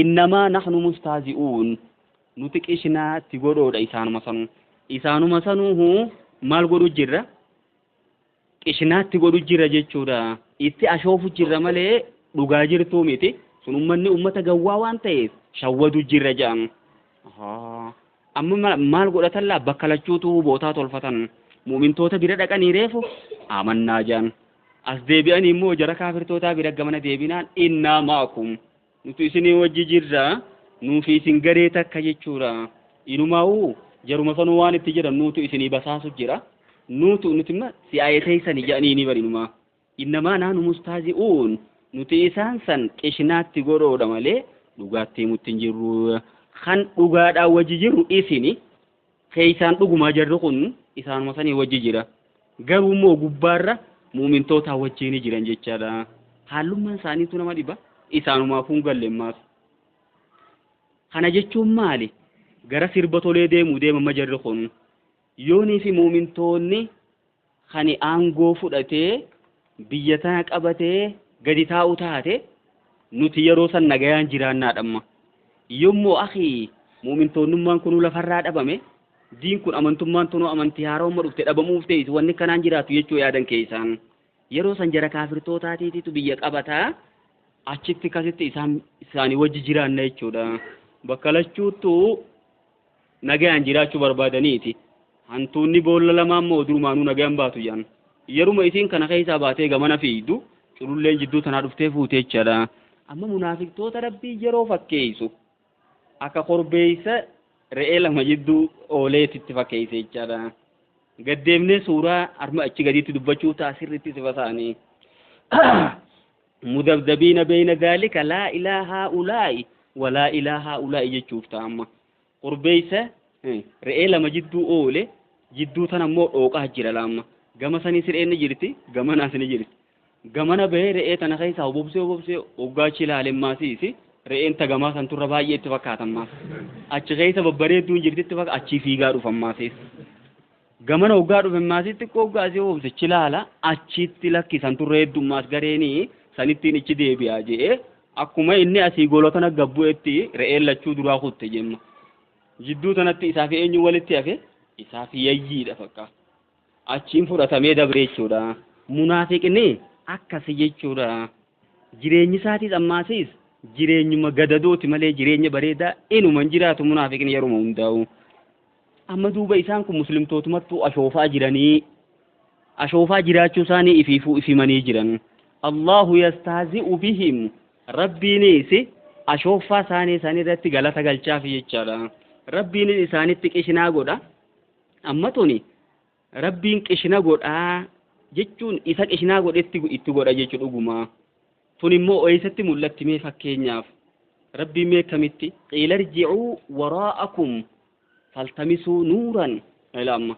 innamaa nahnu mustaazi'uun nuti qishinaatti godhoodha isaanuma sanuu. Isaanuma sanuuhu maal godhu jirra? Qishinaatti godhu jirra jechuudha. Itti ashoofu jirra malee dhugaa jirtuu miti. Sun ummanni ummata gawwaa waan ta'eef shawwadu jirra jedhan. Amma maal godhatan laa bakka lachuutu bootaa tolfatan. Muumintoota bira dhaqanii reefu amannaa jedhan. As deebi'anii immoo jara kaafirtootaa bira gamana deebinaan innaa ma'akum nuti isinii wajji jirra nuufi isin garee takka jechuudha. Inumaa'uu jaruma sanuu waan itti jedhan nuutu isinii basaasu jira. Nuutu nuti immoo si'aayee teessanii jedhanii ni barinumaa. Innamaa naanu mustaazi'uun nuti isaan san qishinaatti godhoodha malee dhugaatti himutti hin jirru. Kan dhugaadhaan wajji jirru isini keeysaan dhugumaa jarri kun isaanuma sanii wajji jira. Garuu immoo gubbaarra muumintootaa wajjiin jiran jechaadha. Haallummaan isaaniitu nama dhiba. Isaanumaaf hin galle ammaas. Kana jechuun maali? Gara sirba tolee deemuu deemama jarri kun. Yoonii fi muumintoonni kan aangoo fudhatee biyya tana qabatee gadi taa'u taate nuti yeroo san nagayaan jiraannaadhamma. Yommuu akhi muumintoonnummaan kunuu lafarraa dhabame diin kun amantummaan tunuu amantii haaromma dhufte dhabamuuf ta'es wanni kanaan jiraatu jechuu yaadan keessaan. Yeroo san jara kaafirtootaatiitu biyya qabataa achitti kasitti isaanii wajji jiraanna jechuudha. Bakka lachuuttu nagayaan jiraachuu barbaadaniiti. Hantuunni boolla lamaa immoo durumaanuu nagayaan baatu jedhan. Yeruma isiin kana keessaa baatee gamana fiigdu cululleen jidduu tanaa dhuftee fuutee jechaadha. Amma munaafiqtoota rabbii yeroo fakkeessu akka korbeessa re'ee lama jidduu ooleetitti fakkeesse jechaadha. Gaddeemnee suuraa arma achi gaditti dubbachuu ta'a sirriitti sifa isaanii. Mudabdabiina beeyna dhaalika laa ilaa haa'ulaa'i walaa ilaa haa'ulaa'i jechuuf ta'a amma. Korbeessa re'ee lama jidduu oole jidduu tana immoo dhooqaa jira laamma. Gama saniis re'een ni jirti, gamanaas ni jirti. Gamana bahee re'ee tana keessaa obobsee obobsee hoggaachi ilaaleen maasiisi re'een tagamaa san turra baay'ee itti fakkaatan maas. Achi keessa babbareedduun jirti itti fakkaata achii fiigaa dhufan maasiis. Gamana hoggaa dhufe maasiis xiqqoo hoggaasee obobsichi ilaala achitti lakkisan turre heddummaas gareenii sanittiin ichi deebi'aa je'ee akkuma inni asii gola tana gabbu'etti re'een lachuu duraa kutte jemma. Jidduu tanatti isaa fi eenyu walitti hafe isaa fi yayyiidha fakkaata. Achiin fudhatamee dabre jechuudha. Munaafiqni Akkasi jechuudha. Jireenyi isaatiis ammaasiis jireenyuma gadadooti malee jireenya bareedaa inuma hin jiraatu munaafiqni yeruma hundaa'u. Amma duuba isaan kun muslimtootumattuu ashoofaa jiranii ashoofaa jiraachuu isaanii ifiifuu ifimanii jiran. Allahu yastahzi'u bihim, Rabbiinis ashooffaa isaanii isaanii irratti galata galchaaf jechaadha. Rabbiinis isaanitti qishinaa godha. Amma tuni Rabbiin qishina godhaa jechuun isa qishinaa godhetti itti godha jechuu dhuguma. Tun immoo eessatti mul'atti mee fakkeenyaaf? Rabbiin mee kamitti? Qiila irji'uu waraa'akum faltamisuu nuuran. Ila amma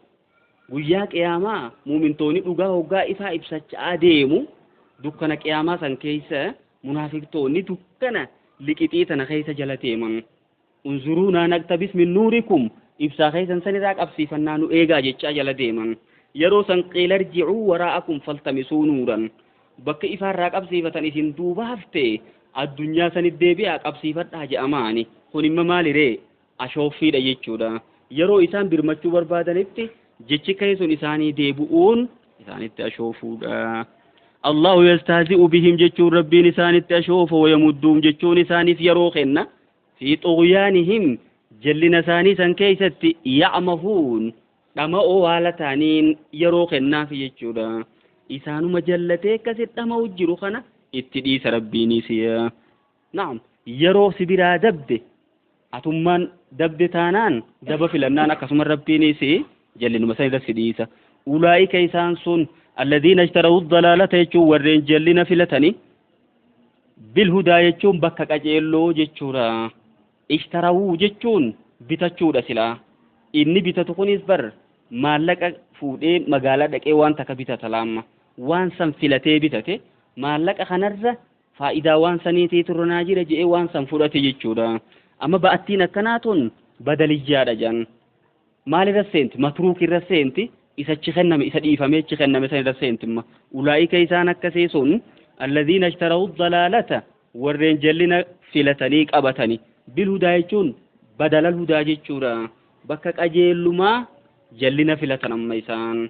guyyaa qiyaamaa muumintoonni dhugaa hoggaa ifaa ibsachaa deemu, dukkana qiyaamaa san keessa munaafiqtoonni dukkana liqixii tana keessa jala deeman. Unzuruunaa naqtabis min nuurikum, ibsaa keessan sanirraa qabsiifannaa nu eegaa jechaa jala deeman. Yeroo san qiila irji'uu waraa'akum faltamisuu nuuran, bakka ifaarraa qabsiifatan isin duuba hafte addunyaa sanit deebi'aa qabsiifadhaa je'amaani. Kun imma maaliree? Ashooffiidha jechuudha. Yeroo isaan birmachuu barbaadanitti jechi keessun isaanii deebi'uun isaanitti ashoofuudha. Allahu yastahzi'u bihim jechuun Rabbiin isaanitti ashoofa, wayamudduum jechuun isaaniif yeroo kenna, fi xughyaanihim jallina isaanii san keessatti, ya'mahuun dhama'oo haala ta'aniin yeroo kennaaf jechuudha. Isaanuma jallatee akkasitti dhama'u jiru kana itti dhiisa Rabbiinis. Naam, yeroo si biraa dabde atummaan dabde taanaan daba filannaan akkasuma Rabbiinis jallinuma san irra si dhiisa. Ulaa'ika isaan sun alladhiina ishtarawu dalaalata jechuun warreen jallina filatani, bilhudaa jechuun bakka qajeelloo jechuudha. Ishtarawuu jechuun bitachuudha silaa. Inni bitatu kunis bar maallaqa fuudhee magaalaa dhaqee waan takka bitata laamma. Waan san filatee bitate, maallaqa kanarra faayidaa waan saniitii turranaa jira je'ee waan san fudhate jechuudha. Amma ba'attiin akkanaa tun badaliyyaadha jedhan. Maal irra seenti? Matruuk irra seenti. Isa achi kenname, isa dhiifamee achi kenname san irra seenti. Imma ulaa'ika isaan akkasii sun alladhiina ishtarawu dalaalata warreen jallina filatanii qabatani, bilhudaa jechuun badalal hudaa jechuudha. Bakka qajeellumaa jallina filatan, amma isaan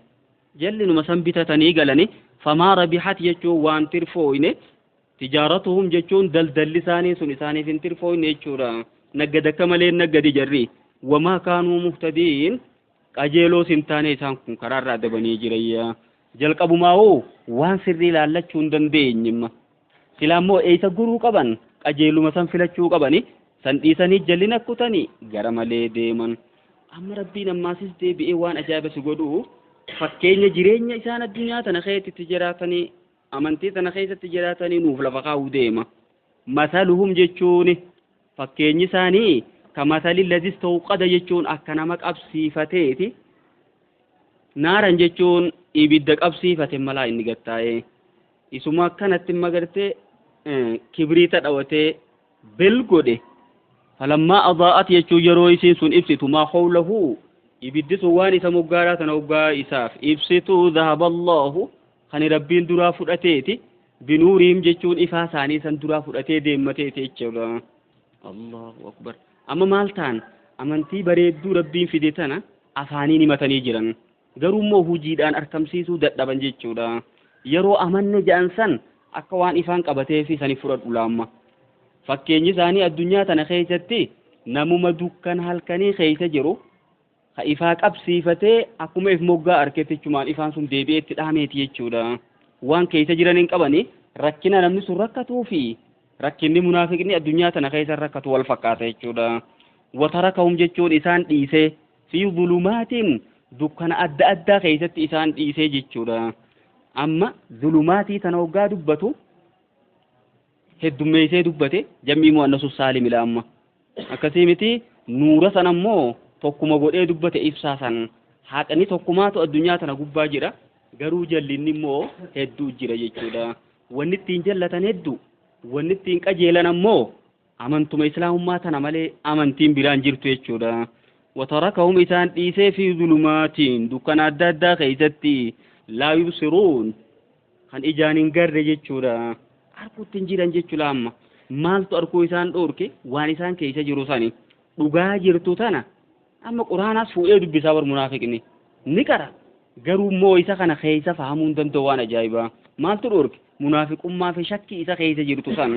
jallinuma san bitatanii galani. Famaa rabihat jechuun waan tirfooyne, tijaaratuhum jechuun daldalli isaanii sun isaaniif hin tirfooyne jechuudha. Naggada akka malee naggadi jarri. Wamaa kaanuu muhtadiin, qajeeloos hin taane, isaan kun karaarraa dabanii jirayya. Jalqabumaa hoo waan sirrii ilaallachuu hin dandeenyimma. Silaa immoo eessa guruu qaban? Qajeeluma san filachuu qabani. San dhiisanii jallina kutanii gara malee deeman. Amma Rabbiin ammaasis deebi'ee waan ajaa'iba si godhu fakkeenya jireenya isaan addunyaa tana keessatti jiraatanii, amantii tana keessatti jiraatanii nuuf lafa kaa'uu deema. Masaluhum jechuun fakkeenyi isaanii, kamasali lazis istawqada jechuun akka nama qabsiifateeti, naaran jechuun ibidda qabsiifate malaa inni gattaa'ee isuma akkanatti magartee kibriita dhawatee bel godhe. Falammaa adaa'at jechuun yeroo isiin sun ibsitu, maa hawlahu ibiddi sun waan isa moggaadhaa tana hoggaa isaaf ibsitu, dhahaba Allahu kan Rabbiin duraa fudhateeti, binuuriim jechuun ifaa isaanii san duraa fudhatee deemmateeti jechuudha. Allahu akbar. Amma maal ta'an? Amantii bareedduu Rabbiin fide tana afaaniin himatanii jiran, garuu immoo hojiidhaan argamsiisuu dadhaban jechuudha. Yeroo amanne jedhan san akka waan ifaan qabatee fi sani fudhadhu laamma. Fakkeenyi isaanii addunyaa tana keessatti namuma dukkana halkanii keessa jiru ka ifaa qabsiifatee akkuma if moggaa arkeetichumaan ifaan sun deebi'ee itti dhaameeti jechuudha. Waan keessa jiran hin qabani. Rakkina namni sun rakkatuu fi rakkinni munaafiqni addunyaa tana keessa rakkatu wal fakkaata jechuudha. Watarakahum jechuun isaan dhiisee, fi zulumaatiin dukkana adda addaa keessatti isaan dhiisee jechuudha. Amma zulumaatii tana hoggaa dubbatu heddummeessee dubbate, jammii mu'annasu saalimila. Amma akkasii miti, nuura san ammoo tokkuma godhee dubbate. Ibsaa san haqni tokkumaatu addunyaa tana gubbaa jira, garuu jallinni immoo hedduu jira jechuudha. Wanni ittiin jallatan hedduu, wanni ittiin qajeelan ammoo amantuma islaamummaa tana malee amantiin biraan jirtu jechuudha. Watarakahum isaan dhiisee, fi zulumaatiin dukkana adda addaa keessatti, laa yubsiruun kan ijaan hin garre jechuudha. Arguutti hin jiran jechuudha. Amma maaltu arguu isaan dhoorke? Waan isaan keessa jiru sani, dhugaa jirtu tana. Amma quraanaas fuudhee dubbisaa bar munaafiqni ni qara, garuu immoo isa kana keessa fahamuu hin danda'u. Waan ajaa'ibaa maaltu dhoorke? Munaafiqummaa fi shakkii isa keessa jirtu san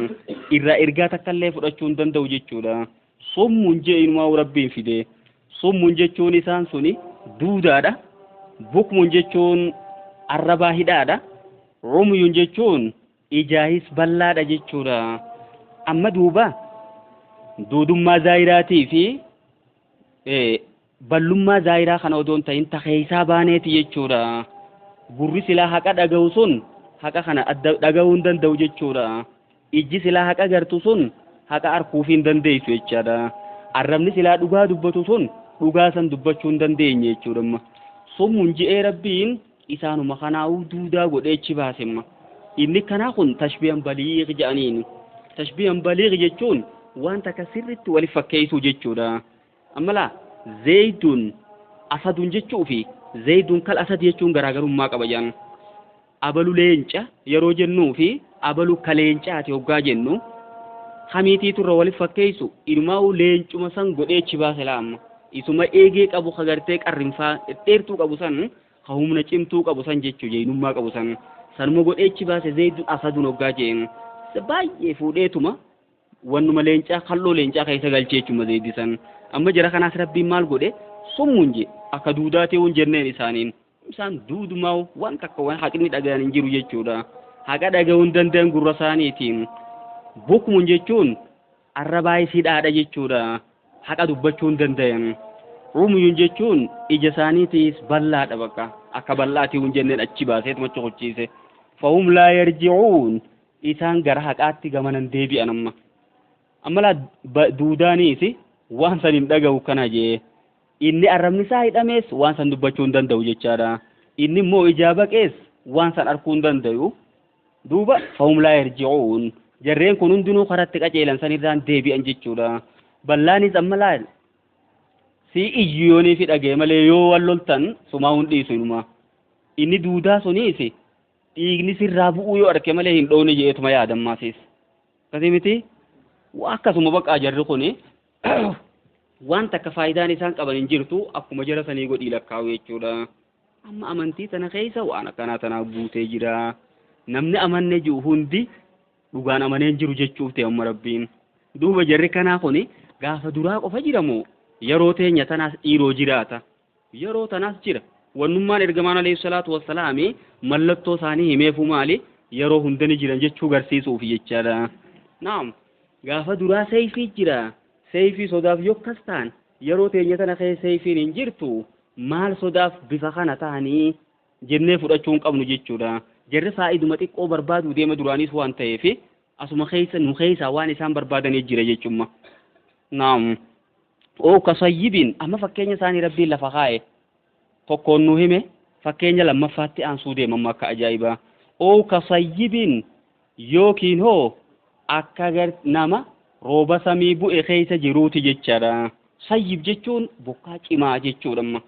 irraa ergaa takkallee fudhachuu hin danda'u jechuudha. Summun jee inumaa Rabbiin fide. Summun jechuun isaan suni duudaadha. Bukmun jechuun arrabaa hidhaadha. Rumyun jechuun ijaahis ballaadha jechuudha. Amma duuba duudummaa zaahiraatii fi ballummaa zaahiraa kana odoo hin ta'in ta keessaa baaneeti jechuudha. Gurri silaa haqa dhaga'u sun haqa kana adda dhaga'uu hin danda'u jechuudha. Ijji silaa haqa gartu sun haqa arguuf hin dandeessu jechaadha. Arrabni silaa dhugaa dubbatu sun dhugaa san dubbachuu hin dandeenye jechuudha amma. Summun je'ee Rabbiin isaanuma kanaa'uu duudaa godhee achi baase amma. Inni kanaa kun tashbihan baliigh jedhaniin. Tashbihan baliigh jechuun waan takka sirriitti wali fakkeessuu jechuudha. Amma laa zeeyduun asadun jechuu fi zeeyduun kal asad jechuun garaagarummaa qaba jedhan. Abalu leenca yeroo jennuu fi abalu ka leencaati hoggaa jennu hamiitiitu irra wali fakkeessu inumaa'uu leencuma san godhee achi baase laa amma. Isuma eegee qabu ka gartee qarrinfaa dheertuu qabu san ka humna cimtuu qabu san jechuu jeenummaa qabu san sanuma godhee achi baase zeeyduun asadun hoggaa jeen. Baay'ee fuudheetuma wannuma leencaa kalloo leencaa keessa galchee jechuma zeeydi san. Amma jara kanaas Rabbiin maal godhe summun je akka duudaa ta'uun jenneen isaaniin. Isaan duudumaa waan takka waan haqni dhagayan hin jiru jechuudha. Haqa dhaga'uu hin danda'an gurra isaaniitiin. Bukmun jechuun arrabaa hidhaadha jechuudha. Haqa dubbachuu hin danda'an. Rumyun jechuun ija isaaniitiis bal'aadha bakka akka bal'aatii hin jenneen achi baaseetuma coqochiise. Fahum laa yarji'uun isaan gara haqaatti gamanan deebi'an amma. Amma laa duudaaniis waan san hin dhaga'u kana jee. Inni arrabni isaa hidhamees waan san dubbachuu hin danda'u jechaadha. Inni immoo ijaa baqees waan san arguu hin danda'u. Duuba fahum laa yarji'uun jarreen kun hundinuu karatti qajeelan san irraan deebi'an jechuudha. Ballaanis amma laal si iyyu yoonii fi dhagee malee yoo wal loltan sumaa hin dhiisu inuma. Inni duudaa suniis dhiigni sirraa bu'uu yoo arge malee hin dhoone jeetuma yaadammaasiis. Akkasii miti akkasuma baqaa jarri kuni waan takka faayidaan isaan qaban hin jirtu akkuma jara sanii godhii lakkaa'u jechuudha. Amma amantii tana keessa waan akkanaa tanaa guutee jira. Namni amanne jiru hundi dhugaan amanee jiru jechuuf ta'e amma Rabbiin. Duuba jarri kanaa kuni gaafa duraa qofa jiramoo yeroo teenya tanaas dhiiroo jiraata. Yeroo tanaas jira. Wannummaan ergamaan alayhi salaatu wassalaami mallattoo isaanii himeefuu maali yeroo hundani jiran jechuu garsiisuuf jechaadha. Naam gaafa duraa seeyfii jira. Seeyfii sodaaf yokkas ta'an yeroo teenya tana keessa seeyfiin hin jirtu maal sodaaf bifa kana ta'anii jennee fudhachuu hin qabnu jechuudha. Jarri faayiduma xiqqoo barbaadu deema duraaniis waan ta'eef asuma keessa nu keessaa waan isaan barbaadanii jira jechuudha. Naam. Oo kasayyibin amma fakkeenya isaanii Rabbiin lafa kaa'e tokkoon nu hime fakkeenya lammaffaatti aansuu deema amma akka ajaa'ibaa. Oo kasayyibin yookiin hoo akka nama rooba samii bu'e keessa jiruuti jechaadha. Sayyib jechuun bokkaa cimaa jechuudha amma.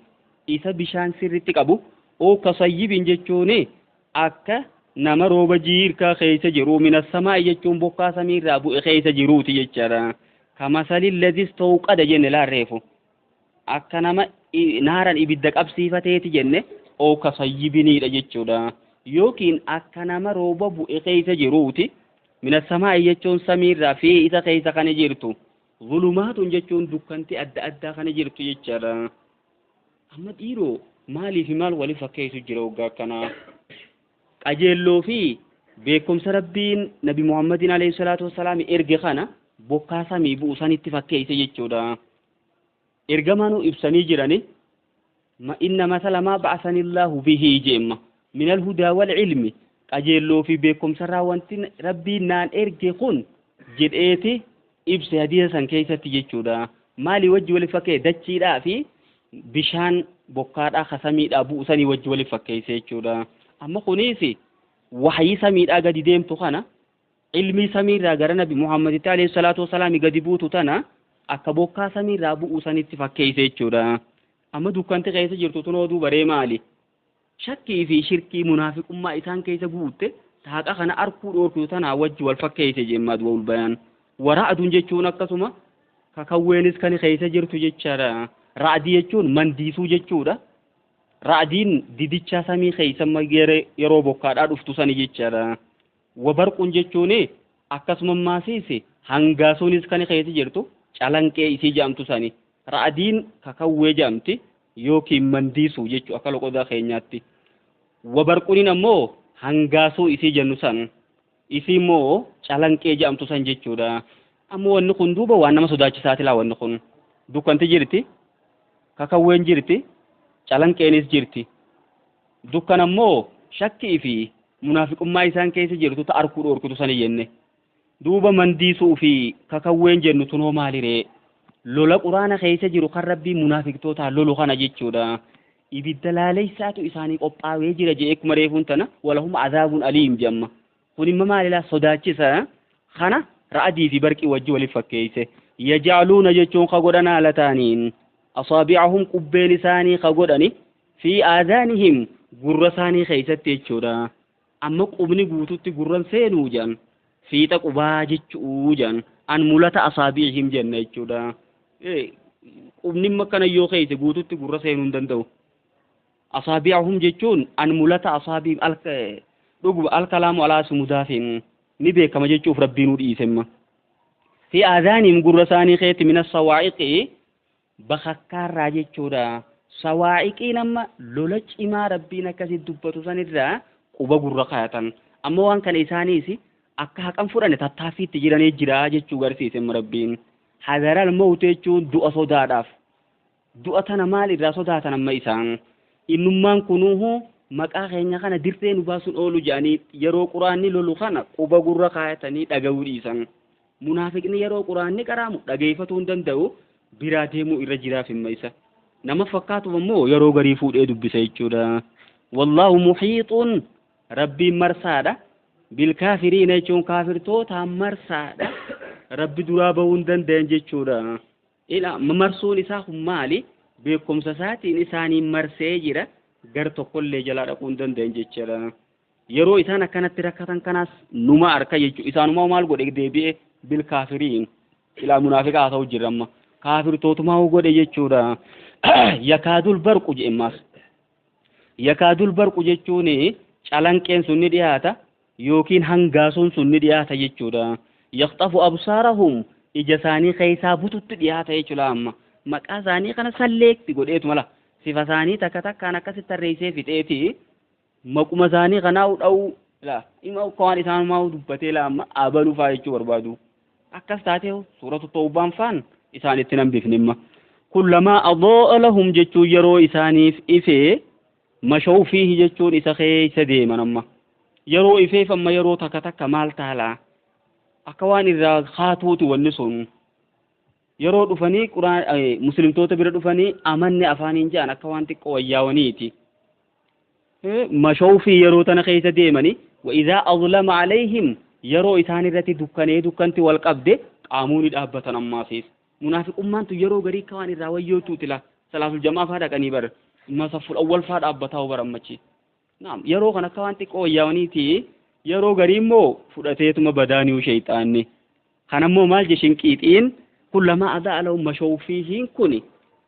Isa bishaan sirriitti qabu oo kasayyibin jechuun akka nama rooba jiirkaa keessa jiru mina samaa jechuun bokkaa samiirraa bu'e keessa jiruuti jechaadha. Kamasali ladhi istawqada jenne laarreefu. Akka nama naaran ibidda qabsiifateeti jenne oo kasayyibiniidha jechuudha. Yookiin akka nama rooba bu'e keessa jiruuti. Mina samaa jechuun samiirraa fi isa keessa kan jirtu. Zulumaatun jechuun dukkanti adda addaa kan jirtu jechaadha. Amma dhiiroo maaliif maal wali fakkeessu jira waggaa akkanaa? Qajeelloo fi beekumsa Rabbiin Nabi Muhammadin alayhi salaatu wassalaam erge kana bokkaa samii bu'u sanitti fakkeesse jechuudha. Ergamaanuu ibsanii jirani inna masala maa ba'asanillaahu bihi jeemma minal hudaa wal ilmi qajeelloo fi beekumsarraa wanti Rabbiin naan erge kun jedheeti ibse hadiisa san keessatti jechuudha. Maali wajji wali fakkee dachiidhaa fi bishaan bokkaadhaa kasamiidhaa bu'u sanii wajji wali fakkeesse jechuudha. Amma kunis wahyii samiidhaa gadi deemtu kana ilmii samiirraa gara Nabi Muhammaditti alayhi salaatu wassalaam gadi buutu tana akka bokkaa samiirraa bu'u sanitti fakkeesse jechuudha. Amma dukkanti keessa jirtu tun oduu baree maali? Shakkii fi shirkii munaafiqummaa isaan keessa guutte haqa kana arkuu dhoorkitu tanaa wajji wal fakkeesse jemmaa du'a ol bayaan. Waraa'aduun jechuun akkasuma kakawweenis kan keessa jirtu jechaadha. Ra'adii jechuun mandiisuu jechuudha. Ra'adiin didichaa samii keessa yeroo bokkaadhaa dhuftu sani jechaadha. Wabarquun jechuun akkasuma maasiis hangaasuunis kan keessa jirtu calanqee isii jedhamtu sani. Ra'adiin kakawwee jedhamti yookiin mandiisuu jechuu akka loqodaa keenyaatti. Wabarquuniin ammoo hangaasuu isii jennu san isii immoo calanqee jedhamtu san jechuudha. Ammoo wanni kun duuba waan nama sodaachisaati laa wanni kun. Dukkanti jirti, kakawween jirti, calanqeenis jirti. Dukkan ammoo shakkii fi munaafiqummaa isaan keessa jirtu ta arkuu dhoorkitu sani jenne. Duuba mandiisuu fi kakawween jennu tunoo maaliree? Lola quraana keessa jiru kan rabbii munaafiqtootaa lolu kana jechuudha. Ibidda laaleysaatu isaanii qophaa'ee jira jedhee akkuma reefuun tana walahum azaabuun aliim jedhama. Kun immoo maalilaa sodaachisa kana ra'adii fi barqii wajji waliif fakkeeyse. Yajaaluuna jechuun ka godhan haala ta'aniin asaabi'ahum qubbeen isaanii ka godhani fi aadaanihim gurra isaanii keessatti jechuudha. Amma qubni guututti gurran seenuu jedhan fiixa qubaa jechuu jedhan an mulata asaabi'ihim jenna jechuudha. Qubni akkana yoo keessa guututti gurra seenuu hin danda'u. Asaabi'ahum jechuun an mulata asaabi'im dhuguma alkalaamu alaa sumudaafin ni beekama jechuuf rabbiinuu dhiisemma. Fi aadaanihim gurra isaanii keetti mina sawaa'iqi bakakkaarraa jechuudha. Sawaa'iqiin amma lola cimaa rabbiin akkasitti dubbatu sanirraa quba gurra kaayatan. Amma waan kana isaaniis akka haqan fudhanne tattaaffiitti jiranii jira jechuu garsiisemma rabbiin. Hadaral mawt jechuun du'a sodaadhaaf. Du'a tana maal irraa sodaatan amma isaan? Innummaan kunuuhu maqaa keenya kana dirree nu baasuun oolu jedhanii yeroo quraanni lolu kana quba gurra kaayatanii dhaga'uu dhiisan. Munaafiqni yeroo quraanni qaraamu dhageeffatuu hin danda'u biraa deemuu irra jiraaf himma isa. Nama fakkaatuuf ammoo yeroo garii fuudhee dubbisa jechuudha. Wallaahu muhiixuun rabbiin marsaadha. Bilkaafiriina jechuun kaafirtootaan marsaadha. Rabbi duraa bahuu hin danda'an jechuudha. Ila marsuun isaa kun maali? Beekumsa isaatiin isaaniin marsee jira. Gar tokkollee jalaa dhaquu hin danda'an jechuudha. Yeroo isaan akkanatti rakkatan kanaas numa harka jechuudha. Isaanumaa maal godhe deebi'ee bilkaafiriin. Ilaa munaafiqa haa ta'u jirra amma. Kaafirtootumaa godhe jechuudha. Yakaadul barqu jedhemmaas. Yakaadul barqu jechuun calanqeen sun ni dhiyaata yookiin hangaasuun sun ni dhiyaata jechuudha. Yaqxafu absaarahum ija isaanii keessaa bututti dhiyaata jechuudha amma. Maqaa isaanii kana salleetti godheetu mala. Sifa isaanii takka takkaan akkasitti tarreessee fixeeti. Maquma isaanii kanaa dha'uu laa ima akka waan isaanumaa dubbatee laa amma abaluu fa'aa jechuu barbaadu. Akkas taatee suuratu Tawbaan faan isaan itti nan bifne imma. Kullamaa adoo'a lahum jechuun yeroo isaaniif ifee mashaw fiihi jechuun isa keessa deeman amma. Yeroo ifeef amma yeroo takka takka maal taalaa? Akka waan irraa kaatuuti wanni sun. Yeroo dhufanii quraan muslimtoota bira dhufanii amanne afaaniin jedhan akka waan xiqqoo wayyaawaniiti. Mashaw fi yeroo tana keessa deemanii wa idhaa azlama alayhim yeroo isaan irratti dukkanee dukkanti wal qabde qaamuu ni dhaabbatan ammaasiis. Munaafiqummaan tu yeroo garii akka waan irraa wayyootuuti la salaatul jamaa faa dhaqanii bara masafful awwal faa dhaabbataa bara ammachi. Naam yeroo kana akka waan xiqqoo wayyaawaniiti yeroo garii immoo fudhateetuma badaaniyu sheeyxaanni. Kanammoo maal je shinqiixiin kullamaa adaa lahum mashaw fiihiin kuni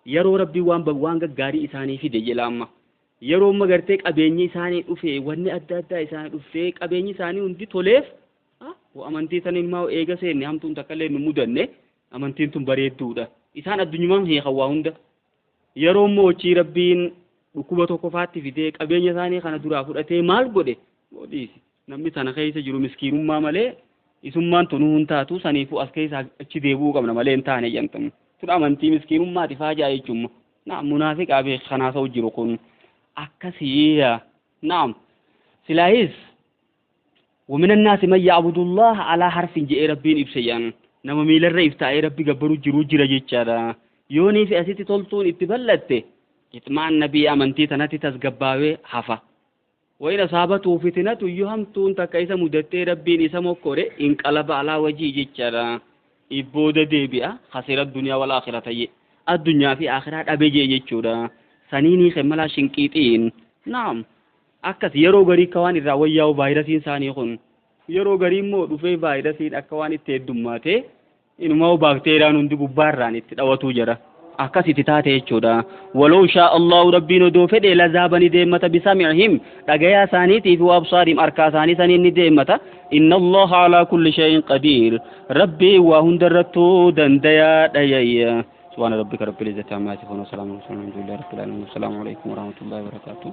yeroo rabbii waan gaggaarii isaanii fide jedha amma. Yeroo amma gartee qabeenyi isaanii dhufe wanni adda addaa isaanii dhuftee qabeenyi isaanii hundi toleef amantii tan immoo eega seenne hamtuun takka illee nu mudanne amantiin tun bareedduudha. Isaan addunyumaan hiikan waa hunda. Yeroo immoo hojii rabbiin dhukkuba tokko faatti fidee qabeenya isaanii kana duraa fudhatee maal godhe? Godhiisi. Namni sana keessa jiru miskiinummaa malee isummaan tunuu hin taatu saniifuu as keessa achi deebi'uu qabna malee hin taane jedhamtamu. Tun amantii miskiinummaati faajaa jechuun. Naam munaafiqaa beek kanaa ta'u jiru kun akkasii. Naam silaayis ومن الناس من يعبد الله على حرف جاء ربين إبسيان نما ميلر إفتاء ربي جبرو جرو جرا جتشارا يوني في أسيتي تلتون اتبلت إطمع النبي أمنتي تنتي تسجباوي حفا وإن أصابته فتنة يهمتون تكايسة مدتي ربين إسمو كوري انقلب على وجهه جتشارا إبودة ديبيا خسر الدنيا والآخرة الدنيا في آخرة أبيجي جتشورا سنيني خملا شنكيتين. نعم akkas yeroo garii akka waan irraa wayyaa'u vaayirasiin isaanii kun yeroo garii immoo dhufee vaayirasiin akka waan itti heddummaatee inumaa baakteeriyaan hundi gubbaarraan itti dhawatuu jira. Akkasitti taate jechuudha. Walaw shaa Allahu, Rabbiin odoo fedhe, lazaaba ni deemmata, bisam'ihim, dhagayaa isaaniitiif, wa absaarihim, arkaa isaanii saniin ni deemmata. Inna Allaha alaa kulli shay'in qadiir, Rabbii waa hundarrattuu dandayaadha yayya. سبحان ربك رب العزة عما يصفون وسلام على المرسلين، الحمد لله رب العالمين، والسلام عليكم ورحمة الله وبركاته.